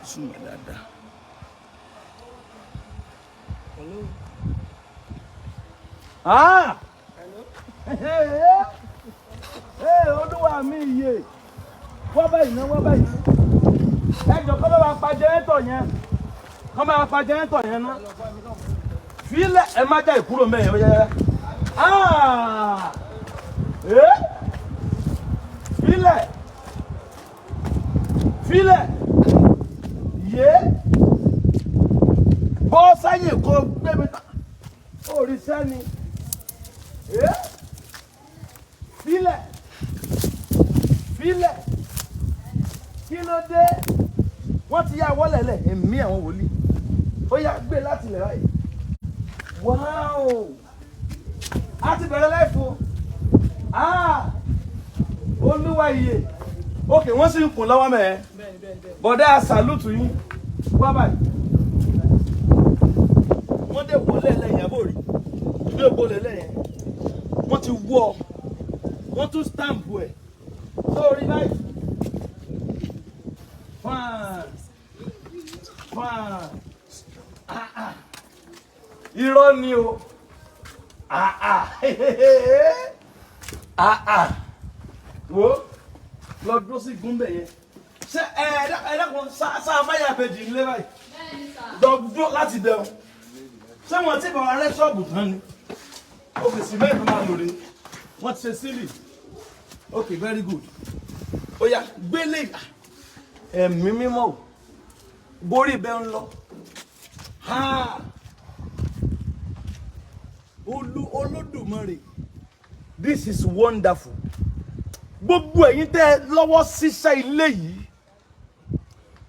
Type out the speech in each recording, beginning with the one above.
Súnmọ́ dáadáa. Ah! Ee, olúwa mi iye. Wọ́n báyìí ná, wọ́n báyìí ná. Ẹ jọ kọ́ bá wa pa jẹ́rẹ́tọ̀ yẹn. Kọ́ bá wa pa jẹ́rẹ́tọ̀ yẹn ná. Fílẹ̀ ẹ má já ìkúrò mẹ́yẹn ó yẹ. Ah! Ee! Fílẹ̀! Fílẹ̀! Yé! Bọ́ sẹ́yìn kó gbé mi ta. Orí sẹ́ni. Ee! Fílẹ̀! Fílẹ̀! Kí ló dé? Wọ́n ti yá wọ́lẹ̀ lẹ̀, ẹ̀mí àwọn wòlíì. Ó yá gbé láti ilẹ̀ báyìí. Wow! A ti bẹ̀rẹ̀ láìfo. Ah! Olúwa iye. Ok, wọ́n sì ń kùn lọ́wọ́ mẹ́ẹ̀. Bọ̀dá sàlùtù yín. Wá báyìí. Wọ́n dẹ̀ wọlé lẹ́yìn àbórí. Bí ògbó lẹ̀ lẹ́yìn. Wọ́n ti wọ́ ọ. Wọ́n tún stamp ẹ̀. Sórí báyìí. Fine. Fine. Ah ah. Irọ́ ni o. Ah ah. Ah ah. Wo lọ dúró sí gúnbẹ̀ yẹn. Ṣé ẹ ẹ dákun sá fáyà péjì ńlẹ́ báyìí? Lọ dúró láti bẹ̀ ọ́. Ṣé wọn ti bọ̀ arẹ́ ṣọ́ọ̀bù tán ni? Ok, cement máa lò rè. Wọ́n ti ṣe sílì. Ok, very good. Ó yá gbélé ẹ̀mí mímọ́ o. Borí ibẹ̀ ń lọ. Ha! Olú Olódùmarè. This is wonderful. Gbogbo ẹ̀yin tẹ́ ẹ lọ́wọ́ ṣiṣẹ́ ilé yìí.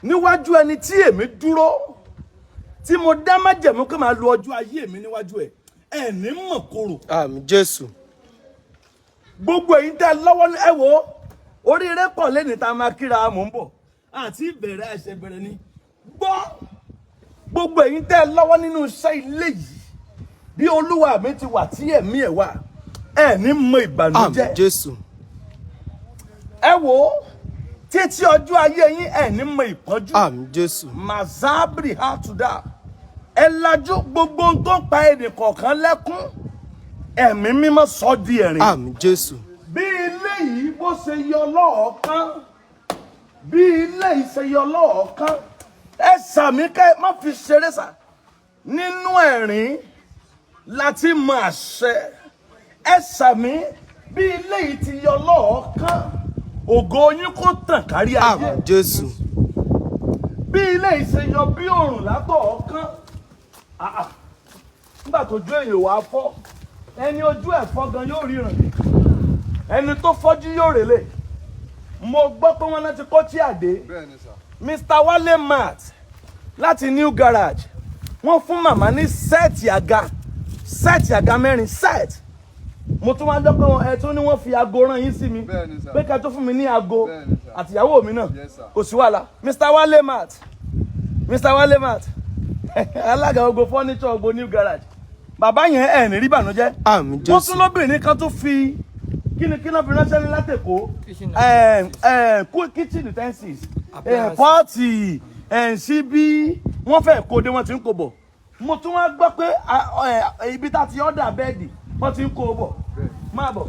Níwájú ẹni tí èmi dúró, tí mo dá májẹ̀mú pé màá lo ọjọ́ ayé mi níwájú ẹ̀. Ẹ̀ ní mọ̀ korò. Àmín Jésù. Gbogbo ẹ̀yin tẹ́ ẹ lọ́wọ́ ẹ wò ó, oríire pọ̀ lẹ́ni tá a máa kíra mò ń bọ̀ àti ìbẹ̀rẹ̀ ẹ̀ṣẹ̀ bẹ̀rẹ̀ ni. Gbọ́, gbogbo ẹ̀yin tẹ́ ẹ lọ́wọ́ nínú iṣẹ́ ilé yìí, bí olúwa mi ti wà tí ẹ̀mí ẹ̀ wà, ẹ̀ ní mọ ìbànújẹ́. Àmín Jésù. Ẹ wò ó, títí ọjọ́ ayé yín, ẹ̀ ní mọ ìpọ́njú. Àmín Jésù. Mazabri hatuda. Ẹ lajú, gbogbo ohun tó ń pa ẹnì kọ̀ọ̀kan lẹ́kún, ẹ̀mí mímọ́ sọ di ẹ̀rín. Àmín Jésù. Bí ilé yìí bó ṣe yọ lọ́ọ̀ọ́kán, bí ilé yìí ṣe yọ lọ́ọ̀ọ́kán, ẹ sàmí kẹ́ má fi ṣeré sà. Nínú ẹ̀rín láti mọ àṣẹ. Ẹ sàmí, bí ilé yìí ti yọ lọ́ọ̀ọ́kán, ògo yín kó tàn kárí ayé. Àmín Jésù. Bí ilé yìí ṣe yọ bí òrùn látọ̀ọ́kán. Ah, ah. Nígbà tó ju èèyàn wá fọ́, ẹni ojú ẹ̀ fọ́ gan yóò ríran, ẹni tó fọ́jú yóò rèlè. Mo gbọ́ pé wọ́n náà ti kó tí àdé. Bẹ́ẹ̀ni sà. Mr. Wale Mart láti New Garage, wọ́n fún màmá ní set àga, set àga mẹ́rin set. Mo tún wá gbọ́ pé ẹ tún ní wọ́n fi aago rán yín sí mi. Bẹ́ẹ̀ni sà. Pé ká tó fún mi ní aago Bẹ́ẹ̀ni sà. àtìyàwó mi náà. Yes, sir. Kò sí wàhálà. Mr. Wale Mart, Mr. Wale Mart, alága ogo furniture ogo New Garage, bàbá yẹn, ẹ̀ ní rí ìbànújẹ́. Àmín Wọ́n Jésù. tún lóbìnrin kan tó fi kíni kí náà fi ránṣẹ́ ní látẹ̀kọ́, kitchen utensils, pot, síbí, wọ́n fẹ́ kó dé, wọ́n ti ń kó bọ̀. Mo tún wá gbọ́ pé ibi tá a ti order bed, wọ́n ti ń kó bọ̀. Máa bọ̀.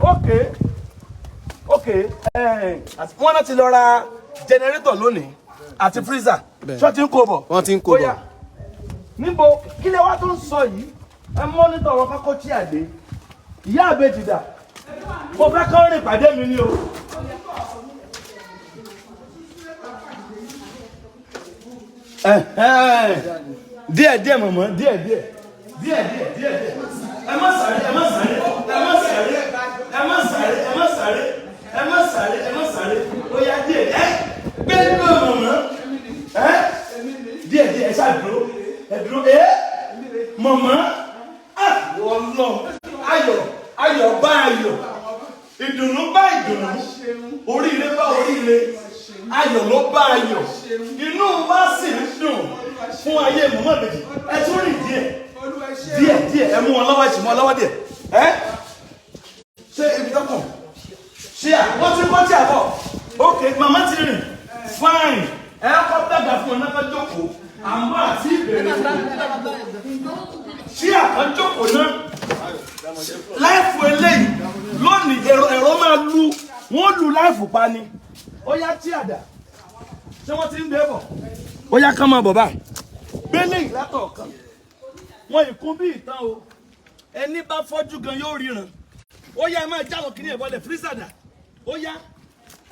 Ok, wọ́n náà ti lọ ra generator lónìí àti freezer. Bẹ́ẹ̀. Ṣọ́ ti ń kó bọ̀? Wọ́n ti ń kó Ó yá. bọ̀. Níbo kí lè wá tó ń sọ yìí? Ẹ monitor wọn kọ́kọ́ tí àdé. Ìyá àbèjì dà? Mo fẹ́ kọ́ rìn pàdé mi ní o. Ẹ̀hẹ́n. Díẹ̀ díẹ̀ mọ̀mọ́, díẹ̀ díẹ̀, díẹ̀ díẹ̀, díẹ̀ díẹ̀. Ẹ má sáré, ẹ má sáré, ẹ má sáré, ẹ má sáré, ẹ má sáré, ẹ má sáré, ẹ má sáré. Ó yá, díẹ̀ ẹ gbé gbé mọ̀mọ́ ẹ, díẹ̀ díẹ̀. Ẹ ṣáà dúró, ẹ dúró. Ẹ mọ̀mọ́, ah, wọ́n lọ. Ayọ̀, ayọ̀ bá ayọ̀, ìdùnnú bá ìdùnnú, oríire bá oríire, ayọ̀ ló bá ayọ̀. Inú wa sì ń dùn fún ayé mọ̀mọ́ ìbejì. Ẹ tún rìn díẹ̀ díẹ̀ díẹ̀. Ẹ mú wọn lọ́wọ́, ẹ sì mú wọn lọ́wọ́ díẹ̀. Ẹ ṣé ibi tó kàn ṣé à wọ́n ti kọ́ tí a bọ̀. Ok, màmá ti rìn fine. Ẹ kọ́ gbàgbà fún ọ náà ká jókòó. Àmọ́ àti ìbẹ̀rẹ̀ ṣí àkànjókòó náà láìfù eléyìí lónìí, ẹ̀rọ ẹ̀rọ máa lu wọ́n lu láìfù pa ni. Ó yá, tí àdá ṣé wọ́n ti ń dé bọ̀? Ó yá, ká máa bọ̀ báyìí. Gbélé ìlátọ̀ kan wọn ìkún bí ìtàn o. Ẹni bá fọ́jú gan yóò ríran. Ó yá, ẹ máa jáwọ́ kíní ẹ̀ bọ́lẹ̀. Freezer dà? Ó yá,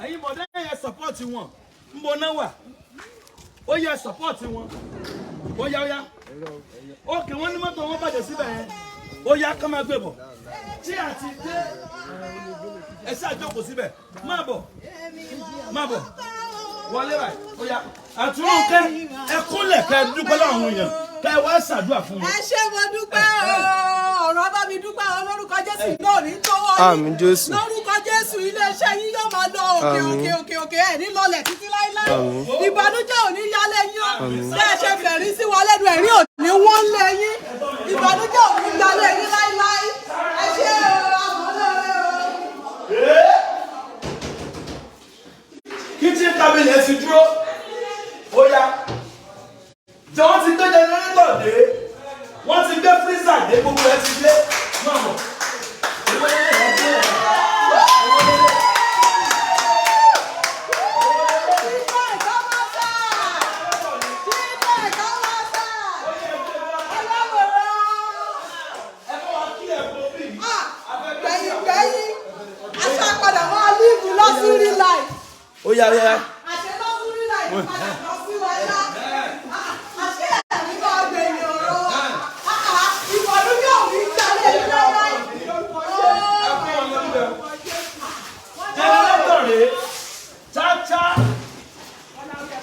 ẹ̀yin bọ̀dá yẹn, support wọn. Ń bọ̀ náà wà. Ó yẹ, support wọn. Ó yá, ó yá. Ókè, wọ́n ní mọ́tò wọn bàjẹ́ síbẹ̀ yẹn. Ó yá, ká máa gbé bọ̀. Tí a ti dé, ẹ ṣáà jókòó síbẹ̀. Máa bọ̀, máa bọ̀, wọlé báyìí. Ó yá, àtúnú kẹ́ ẹ kúnlẹ̀, kẹ́ ẹ dúpẹ́ lọ́wọ́ àwọn èèyàn, kẹ́ ẹ wá ṣàdúrà fún wọn. Ẹ ṣé, mo dúpẹ́ o. Ọ̀rọ̀ bá mi dúpẹ́ o. Lórúkọ Jésù náà ní tọwọ́ yín. Àmín, Jésù. Lórúkọ Jésù, iléeṣẹ́ yín yóò máa lọ òkè, Àmín. òkè, òkè, òkè. Ẹ̀ ní lọlẹ̀ títí láíláí. Àmín. Ìbànújẹ́ ò ní yálé yín o. Bẹ́ ẹ ṣe fẹ̀rí sí wa lẹ́nu, ẹ̀rín ò ní wọ́n lé yín. Ìbànújẹ́ ò ní yálé yín láíláí. Ẹ ṣé o, àmọ́ lóore o. Kitchen cabinet ti dúró. Ó yá jẹ, wọ́n ti gbé generator dé, wọ́n ti gbé freezer dé, gbogbo ẹ ti dé. Máa bọ̀. Títẹ̀ kọ́mọ́sà! Títẹ̀ kọ́mọ́sà! Ọlọ́wọ̀rọ̀! Ẹ bá wa kí ẹ kó bí. Ah! Gbẹ̀yìn gbẹ̀yìn, aṣọ àpàdà máa live luxury life. Ó yá, ó yá. Àṣẹ luxury life padà lọ sí wa ṣá. Àṣẹ ẹ̀mí bá gbẹ̀yìn ọ̀rọ̀. Ìbànújẹ́ ò ní jalè yín láíláí. Generator rèé, chacha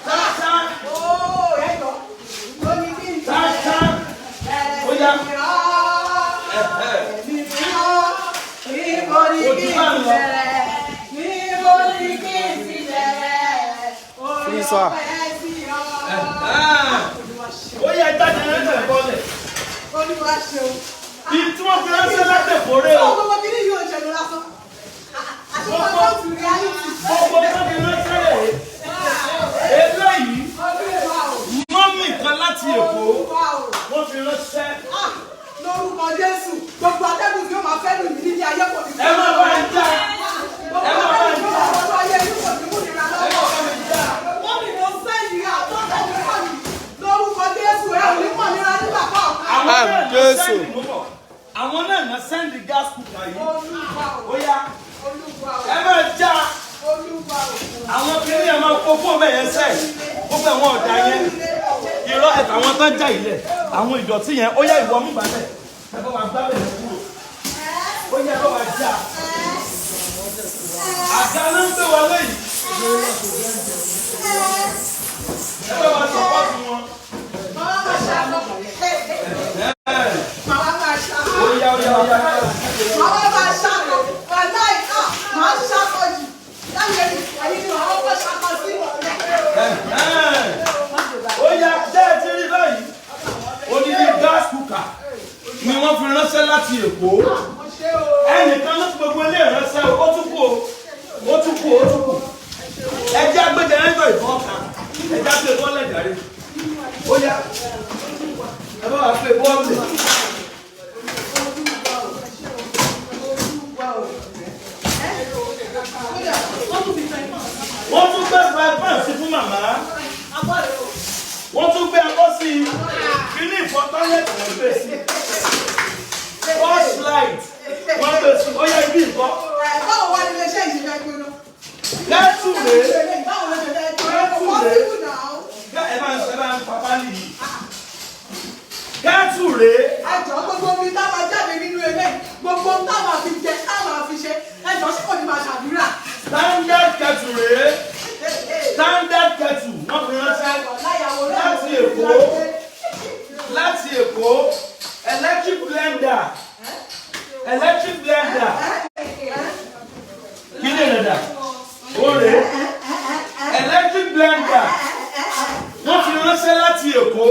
chacha. Ooo, ẹ̀yọ́, lónìí kí n Chacha. Ó yá. Níbo ni kí n ti bẹ̀rẹ̀? Níbo ni kí n ti bẹ̀rẹ̀? Orí Freezer. ọpẹ́ sí ọ. Ó yá, ẹ já generator ẹ̀ bọ́lẹ̀. Olúwa ṣeun. Ibi tí wọ́n fi ránṣẹ́ látẹ̀kọ́rẹ́ Tó o. gbogbo kìíní yóò ṣẹlẹ̀ lásán. Àṣepọ̀ tó tù reality. Gbogbo tó fi ránṣẹ́ rèé eléyìí. Olúwa o. Mọ́mì kan láti Èkó, Olúwa o. wọ́n fi ránṣẹ́. Ah, lórúkọ Jésù, gbogbo atẹ́gùn tí ó máa fẹ́ lù mí nílé ayé kò ní. Ẹ má bá ẹ já. Gbogbo Ẹ má bá ẹ atẹ́gùn tí ó já. máa wọnú ayé yìí kò ní mú nira Ẹ má lọ́wọ́. bá mi já. Mọ́mì ló sẹ́yìn àtọ́jú pọ̀ ní. Lórúkọ Jésù, ẹ ò ní mọ̀ nira nígbà kọ̀ọ̀kan. Àwọn náà Àmín, ná Jésù. send mú bọ̀. Àwọn náà ná send gas cooker yìí. Olúwa o. Ó yá, Olúwa o. ẹ máa já. Olúwa o. Àwọn kìnìún ẹ máa kó fún ọmọ yẹn sẹ́ẹ̀. Gbogbo àwọn ọ̀dà yẹn, irọ́ ẹ̀ka àwọn tán já ilẹ̀, àwọn ìdọ̀tí yẹn. Ó yá, ìwọ mú balẹ̀, ẹ bá wa gbábẹ̀ yẹn kúrò. Ó yá, ẹ bá wa já. Àga ló ń gbé wọlé yìí. Ẹ bá wa support wọn. Màmá máa ṣàkọ. Màmá máa ṣàkọ. Ó yá, ó yá, ó yá. Màmá máa ṣàkọ. Wàláì, ah, màá ṣàkọ jù. Láyé mi, ẹ̀yin ni màá kọ́ ṣàkọ sí. Ó yá, jẹ́ ẹ ti rí báyìí, odidi gas cooker ni wọ́n fi ránṣẹ́ láti Èkó. Mo ṣe o. Ẹnìkan ló fi gbogbo ilé ìránṣẹ́ o. Ó tún kù o, ó tún kù, ó tún kù. Ẹ jẹ́ agbé generator ìbọn kan, ẹ jẹ́ agbé bọ́ọ̀lù ẹ̀járe. Ó yá, ẹ bá wa pé bọ́ọ̀lù. Olúwa o. Ẹ́, kódà, wọ́n tún fi fẹ́. Wọ́n tún gbé fry pan sí fún màmá. Abọ́ rẹ̀ o. Wọ́n tún gbé abọ́ sí i. Kíní ìfọ̀ toilet wọ́n gbé sí, torch light wọ́n gbé sí. Ó yá, ibi ìkọ́. Ẹ̀, báwo wá ní iléeṣẹ́ yìí ṣe fẹ́ gbóná? Lẹ́tù rèé. Báwo ló ṣe fẹ́ gbóná? Lẹ́tù Kò rèé. possible now. Ẹ máa ń papá nìyí. Kẹ́tù rèé. Ẹjọ́, gbogbo omi tá a máa jáde nínú ilé, gbogbo tá a máa fi jẹ, tá a máa fi ṣe, ẹjọ́, ṣé kò ní máa ṣàdúrà? Standard kettle rèé. Standard kettle wọ́n fi ránṣẹ́ láti Èkó, láti Èkó. Electric blender, electric blender, kí ni ìrẹ̀dà ó rèé. Electric blender wọ́n fi ránṣẹ́ láti Èkó.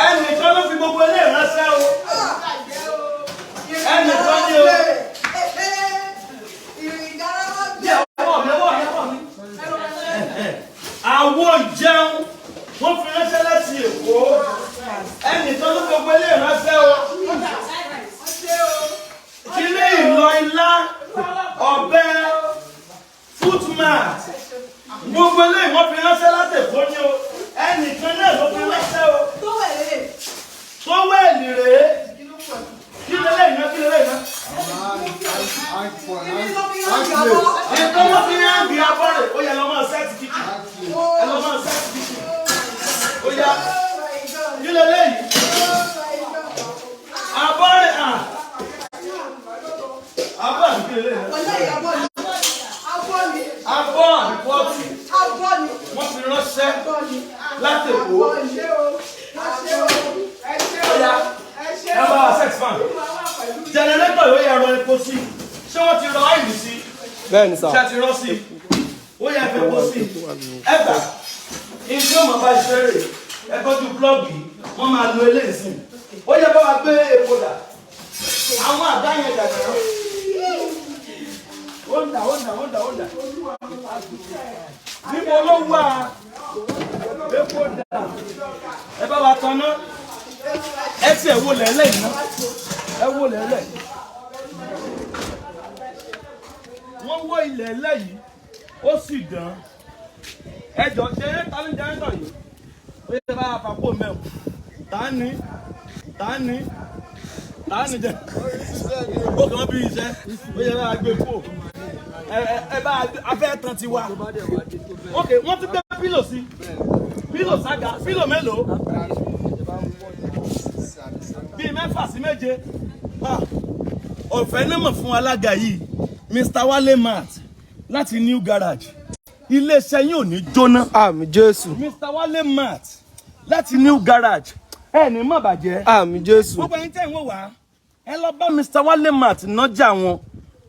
Ẹnìkan ló fi gbogbo ilé ránṣẹ́ o. Ẹnìkan ní o. Díẹ̀, ọwọ́ mi, ọwọ́ mi, ọwọ́ mi. Àwo ìjẹun wọ́n fi ránṣẹ́ láti Èkó. Ẹnìkan ló gbogbo ilé ìránṣẹ́ o. Kílé ìlọ ilá, ọ̀bẹ, footmat. Gbogbo ilé wọ́n fi ránṣẹ́ láti Èkó ni o. Ẹnìkan náà ló fi ránṣẹ́ o. Tó wẹ̀ lélẹ̀. Tówẹ́ẹ̀lì rèé. Kí lélẹ̀ iná, kí lélẹ̀ iná? Kíní ló fi ń gbà wọ́. Ètò wọn fi ń gbé abọ́ rẹ̀, ó yẹ lọ máa set kitchen. Ẹ lọ máa set kitchen. Ó yá, kí lélẹ̀ yìí? Abọ́ rẹ̀ à. Abọ́ àbí kí lélẹ̀ yìí? Wọlé ìyàbọ̀ ni. Abọ́ ni. Abọ́ àbí pot. Abọ́ ni. Wọ́n fi ránṣẹ́ Abọ́ ni. láti Èkó. Abọ́ ni. Ẹ ṣé o. Ẹ ṣé Ó o. yá, Ẹ ṣé ẹ o. bá wa set fan. Generator yóò yẹ ẹ̀rọ epo sí. Ṣé wọ́n ti rọ oil sí? Bẹ́ẹ̀ ni sà. Ṣé a ti rọ́ sí? Ó yẹ ẹ̀fẹ̀ epo sí. Ẹ gbà. Ìṣe ọmọ bá ṣe rè. Ẹ tọ́jú plug wọ́n máa lo eléyìí sí. Ó yẹ bá wa gbé epo dà. Àwọn àdá yẹn dàgbà náà. Ó ń dà, ó ń dà, ó ń dà, ó ń dà. Níbo ló wà? Epo dà. Ẹ bá wa tanná. Ẹ tiẹ̀ wo lẹ́lẹ̀ iná. Ẹ wo lẹ́lẹ̀. Wọ́n wọ́ ilẹ̀ ẹlẹ́ yìí, ó sì dán. Ẹ jọ jẹrẹ́tà ní jẹrẹ́tà yìí. Ó yẹ bá a fà kó mẹ́wọ̀n. Tá ní, tá ní, tá ní jẹ. Ó kàn bí iṣẹ́, ó yẹ bá a gbé kó. Ẹ bá a fẹ́ tán ti wá. Ok, wọ́n ti gbé pillow sí. Pillow sága, pillow mélòó? Bíi mẹ́fà sí méje. Ah, ọ̀fẹ́ náà mọ̀ fún alága yìí, Mr. Wale Mart láti New Garage. Iléeṣẹ́ yín ò ní jóná. Àmín Jésù. Mr. Wale Mart láti New Garage. Ẹ ní má bàjẹ́. Àmín Jésù. Gbogbo ẹ̀yin tẹ́ ń wò wá, ẹ lọ bá Mr. Wale Mart nájà wọn.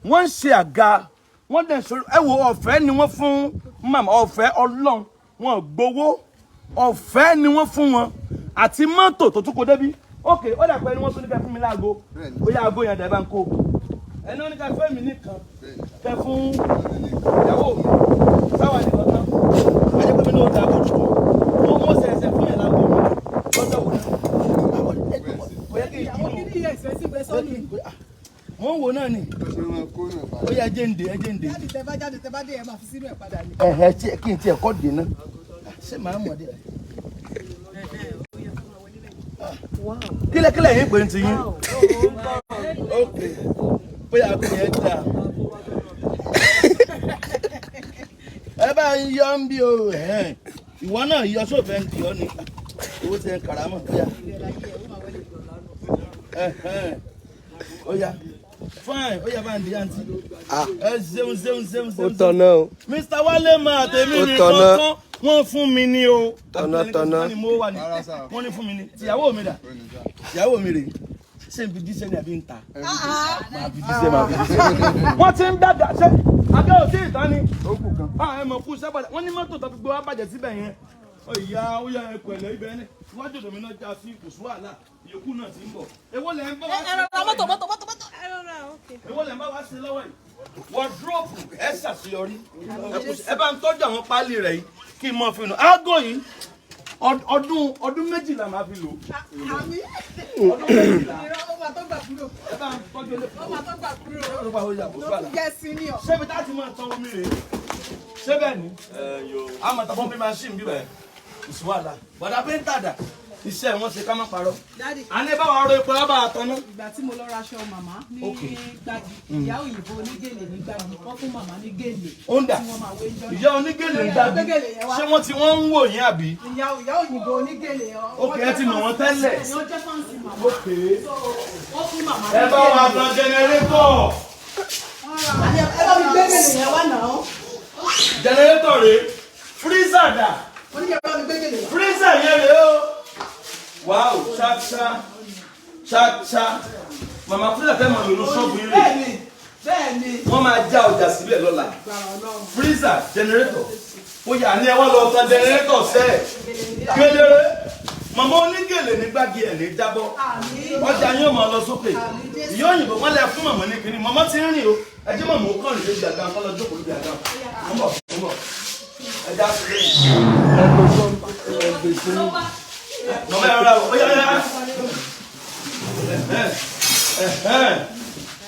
Wọ́n ń ṣe àga, wọ́n dẹ̀ ṣe, ẹ wo, ọ̀fẹ́ ni wọ́n fún màmá, ọ̀fẹ́ Ọlọ́run, wọn ò gbowó, ọ̀fẹ́ ni wọ́n fún wọn àti mọ́tò tó tún kó débi. Ok, ó dà pé ẹni wọ́n tún ní kẹ́ fún mi láago. Ó yá, aago yẹn dẹ̀ bá ń kó. Ẹni wọ́n ní ká fẹ́ mi nìkan, kẹ́ fún ìyàwó mi sáwà nìkan tán. Ajẹ́ pé mi náà da aago dùkọ̀. Mo ṣẹ̀ṣẹ̀ fún yẹn láago mi lọ́jọ́ wo náà. Kò yẹ kí n Àwọn kìíní yẹn ìfẹ́ sí ìgbẹ́ sọ́nù. Mo ń wo náà ni. Ó yẹ ẹjẹ ń dè, ẹjẹ ń dè. Jáde tẹ bá jáde, tẹ bá dé, ẹ máa fi sínú ẹ̀ padà ni. Ẹ̀hẹ̀, tí kí n tiẹ̀ kọ́ dè náà. Ṣé màá mọ̀ dé? Kílẹ̀kílẹ̀ yín pé ń ti yín. Ok, bóyá kò yẹ dáa. Ẹ bá ń yọ ń bí o, ẹ̀hẹ́n. Ìwọ náà yọ sófin ń yọ ni. Owó ti ń karamọ̀ bóyá. Ẹ̀hẹ́n. Ó yá. Fine, ó yá, bá ń di àǹtí. Ẹ ṣeun, ṣeun, ṣeun, Ó ṣeun. tọ̀nà o. Mr. Wale máa tèmi Ó ní tọ̀nà. kankan wọ́n fún mi ní o. Tọ̀nà, tọ̀nà. Wọ́n ní mo wà ní. Wọ́n ní fún mi ní. Tìyàwó mi dà. Tìyàwó mi rè. Ṣé n fi díṣẹ́ ni àbí ń ta? Máa fi díṣẹ́, máa fi díṣẹ́. Wọ́n ti ń dàgbà ṣé abẹ́ òtí ìtàn ni. Ah, ẹ mọ̀ kú sábàdà. Wọ́n ní mọ́tò tó fi gbé wá bàjẹ́ síbẹ̀ yẹn. Ó yá, ó yá, ẹ pẹ̀lẹ́ ibẹ̀ ni. Iwájú ọ̀dọ̀ mi náà já sí, kò sí wàhálà. Ìyókù náà ti ń bọ̀. Èwo lẹ̀ ń bá wá Ẹ sí? rọra mọ́tò, mọ́tò, mọ́tò, mọ́tò. Ẹ rọra, ok. Èwo lẹ̀ ń bá wá sí lọ́wọ́ yìí? Wardrobe, ẹ ṣàṣeyọrí. Ẹ bá ń tọ́jú àwọn páálí rẹ̀ yìí kí n mọ̀ fi nù. Aago yìí, ọdún 12 máa fi lò. Àmín. Ọdún 12. Irọ́, ó máa tó gbà kúrò. Ẹ bá ń tọ́jú ilé. Ó máa tó gbà kúrò. Ó bá ó yà kó Ló sí tún wàhálà. jẹ́ senior. Ṣébi tá a ti máa tan omi rèé? Ṣé bẹ́ẹ̀ ni? A máa tan pumping machine bí bẹ́ẹ̀. Kò sí wàhálà. Bọ̀dà painter dà. Iṣẹ́ wọn ṣe ká má parọ́. Daddy. Àní bá wa rọ epo lábàá tanná. Ìgbà tí mo lọ raṣọ màmá ní Okay. Gbági, ìyá òyìnbó onígèlè ní Gbági, wọ́n fún màmá ní gèlè Ó ń dà. tí wọ́n máa wé jọ́. Ìyá onígèlè ń dábí. Gbégèlè yẹn wá. Ṣé wọ́n ti wọ́n ń wò yín àbí? Ìyá òyìnbó onígèlè. Ok, ẹ ti mọ̀ wọ́n tẹ́lẹ̀. Wọ́n jẹ́ fans màmá. Ok. So, wọ́n fún màmá ní Ẹ bá wa tan generator. Ẹ bá mi gbégèlè yẹn wá náà. Generator rèé. Freezer dà. Oníkẹ́ bá mi gbégèlè wá. Freezer yẹn rèé o. Wow, cha cha. Cha cha. Màmá, freezer fẹ́ mọ̀ lónú ṣọ́ọ̀bù yín rèé. Bẹ́ẹ̀ni, bẹ́ẹ̀ni. Wọ́n máa já ọjà síbẹ̀ lọ́la. Gbàrà Ọlọ́run. Freezer, generator. Ó yà ní ẹ wá lọ tan generator sẹ́ẹ̀. Kedere. Màmá onígèlè ní Gbági, ẹ̀ ní jábọ́. Àmín. Ọjà yóò máa lọ sókè. Àmín, Jésù. Ìyá òyìnbó wọn lẹ fún màmá ní kiri. Màmá ti ń rìn o. Ẹ jẹ́ màmá ó kàn lè lójú àga kọ́ lọ jókòó lójú àga. Mo ń bọ̀, mo ń bọ̀. Ẹ já sí lẹ́yìn. Màmá ẹ rọra o, ó yá yá. Ẹ̀hẹ́n, ẹ̀hẹ́n,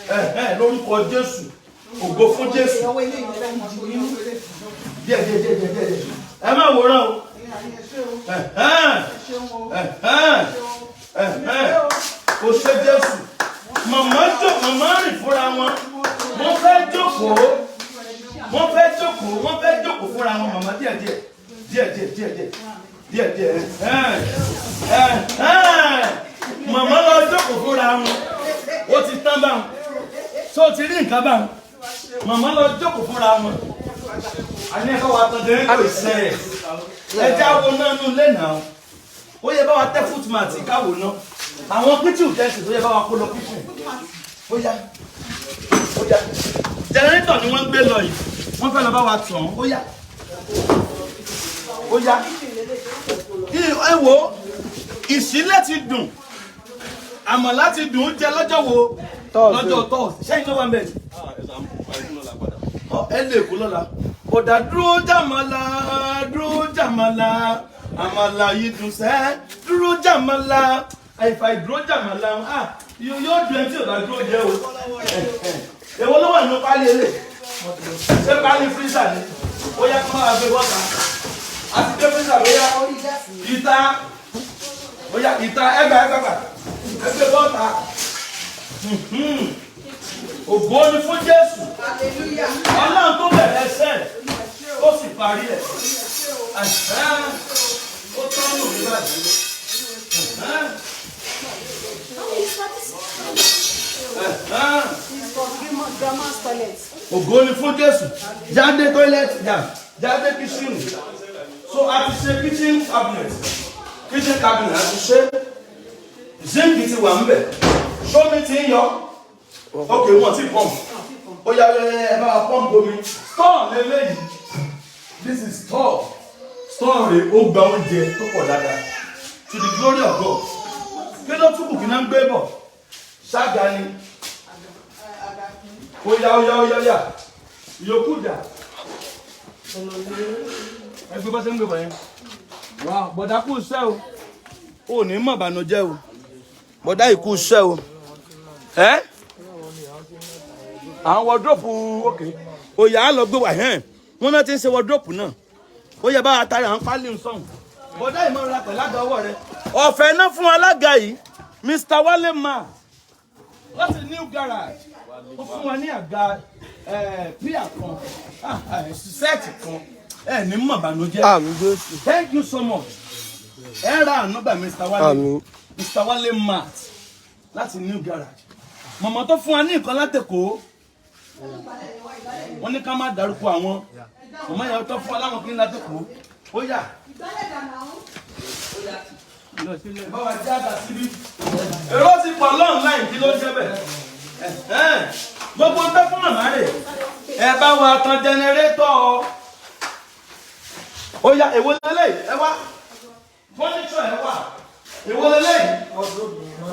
ẹ̀hẹ́n, lórúkọ Jésù, ògo fún Jésù. Díẹ̀ díẹ̀ díẹ̀ díẹ̀ díẹ̀. Ẹ má wòran o. Ẹ̀hẹ́n, ẹ̀hẹ́n, ẹ̀hẹ́n, kò ṣe Jésù. Màmá jò, màmá rìn fúnra wọn. Wọ́n fẹ́ jókòó. Wọ́n fẹ́ jókòó, wọ́n fẹ́ jókòó fúnra wọn, màmá, díẹ̀ díẹ̀. Díẹ̀ díẹ̀ díẹ̀ díẹ̀. Díẹ̀ díẹ̀. Ẹ̀hẹ́n, ẹ̀hẹ́n. Màmá lọ jókòó fúnra wọn. Ó ti tán báwọn. Ṣé o ti rí nǹkan báwọn? Màmá lọ jókòó fúnra wọn. A ní ẹ̀kọ́ wa tán dẹ́rẹ́ kò ṣe ẹ̀. Ẹ já wo náà nù lẹ́nà. Ó yẹ bá wa tẹ́ footmat káwò náà. Àwọn kitchen utensils tó yẹ bá wa kó lọ kitchen. Ó yá. Ó yá. Generator ni wọ́n ń gbé lọ yìí. Wọ́n fẹ́ lọ bá wa tàn. Ó yá. Ó yá. Ẹ wo, ìsílẹ̀ ti dùn. Àmàlà ti dùn ún jẹ lọ́jọ́ wo? Thursday. Lọ́jọ́ Thursday. Ṣẹ́yìn ló wà ń bẹ̀? Ọ ẹ lè kú lọ́la. Bọ̀dà dúró jàmàlà, dúró jàmàlà, àmàlà yìí dùn sẹ́, dúró jàmàlà, àìfà ìdúró jàmàlà, ah, yóò dùn ẹ tí ò bá dúró jẹ o. Èwo ló wà nínú pálí elé? Ṣé pálí freezer ni? Ó yá, kó máa gbé bọ́ta. A ti dé freezer bóyá ìta, bóyá ìta ẹgbà ẹgbàgbà ẹgbẹ́ bọ́ta. Ògo ni fún Jésù. Hallelujah. Ọlọ́run tó bẹ̀rẹ̀ ẹsẹ̀ ó sì parí ẹ̀. Ẹ̀hẹ́n. Ó tọ́nù mi báyìí. Ẹ̀hẹ́n. Ẹ̀hẹ́n. It's for grandma's toilet. Ògo ni fún Jésù. Jáde toilet jà, jáde kitchen. So a ti ṣe kitchen cabinet. Kitchen cabinet a ti ṣe. Zinc ti wà ńbẹ̀. Ṣómi ti ń yọ. Ok, wọ́n ti pump. Ó yá, ẹ bá wa pump omi. Store lélẹ́yìí. This is store. Store rẹ̀, ó gba oúnjẹ tó pọ̀ dáadáa. To the glory of God. Kí ló tún kù, kí náà ń gbé bọ̀? Ṣága ni. Ó yá, ó yá, ó yá, ó yá. Ìyókù dà. Ẹgbẹ́ bá ṣe ń gbé bọ̀ yẹn. Wà bọ̀dá, kú iṣẹ́ o. Ò ní mọ̀ bànújẹ́ o. Bọ̀dá yìí, kú iṣẹ́ o. Ẹ́ àwọn wardrobe, òkè. Òyà á lọ gbé wà hẹ́n. Wọ́n náà ti ń ṣe wardrobe náà. Ó yẹ bá a tarí àwọn pálí ń sọ̀hún. Bọ̀dá yìí máa ra pẹ̀lú àga ọwọ́ rẹ̀. Ọ̀fẹ́ náà fún alága yìí. Mr. Wale Ma láti New Garage. Ó fún wa ní àga píà kan, set kan. Ẹ ní mọ̀ bànújẹ́. Àmín Jésù. Thank you so much. Ẹ ra ànúgbà, Mr. Wale. Àmín. Mr. Wale Mart láti New Garage. Mọ̀mọ́ tó fún wa ní nǹkan látẹ̀kọ́, wọ́n ní ká má dárúkọ àwọn mọ̀mọ́ yẹn tó fún wa láwọn kí ní látẹ̀kọ́. Ó yá, báwa jẹ́ àgbà síbí. Èrò ti pọ̀ online, kí ló ń jẹ́ bẹ́ẹ̀? Ẹ̀hẹ́n. Gbogbo ń tẹ́ fún màmá rẹ̀, ẹ bá wa tan generator. Ó yá, èwo lélẹ́yìí? Ẹ wá furniture, ẹ wá, èwo lélẹ́yìí?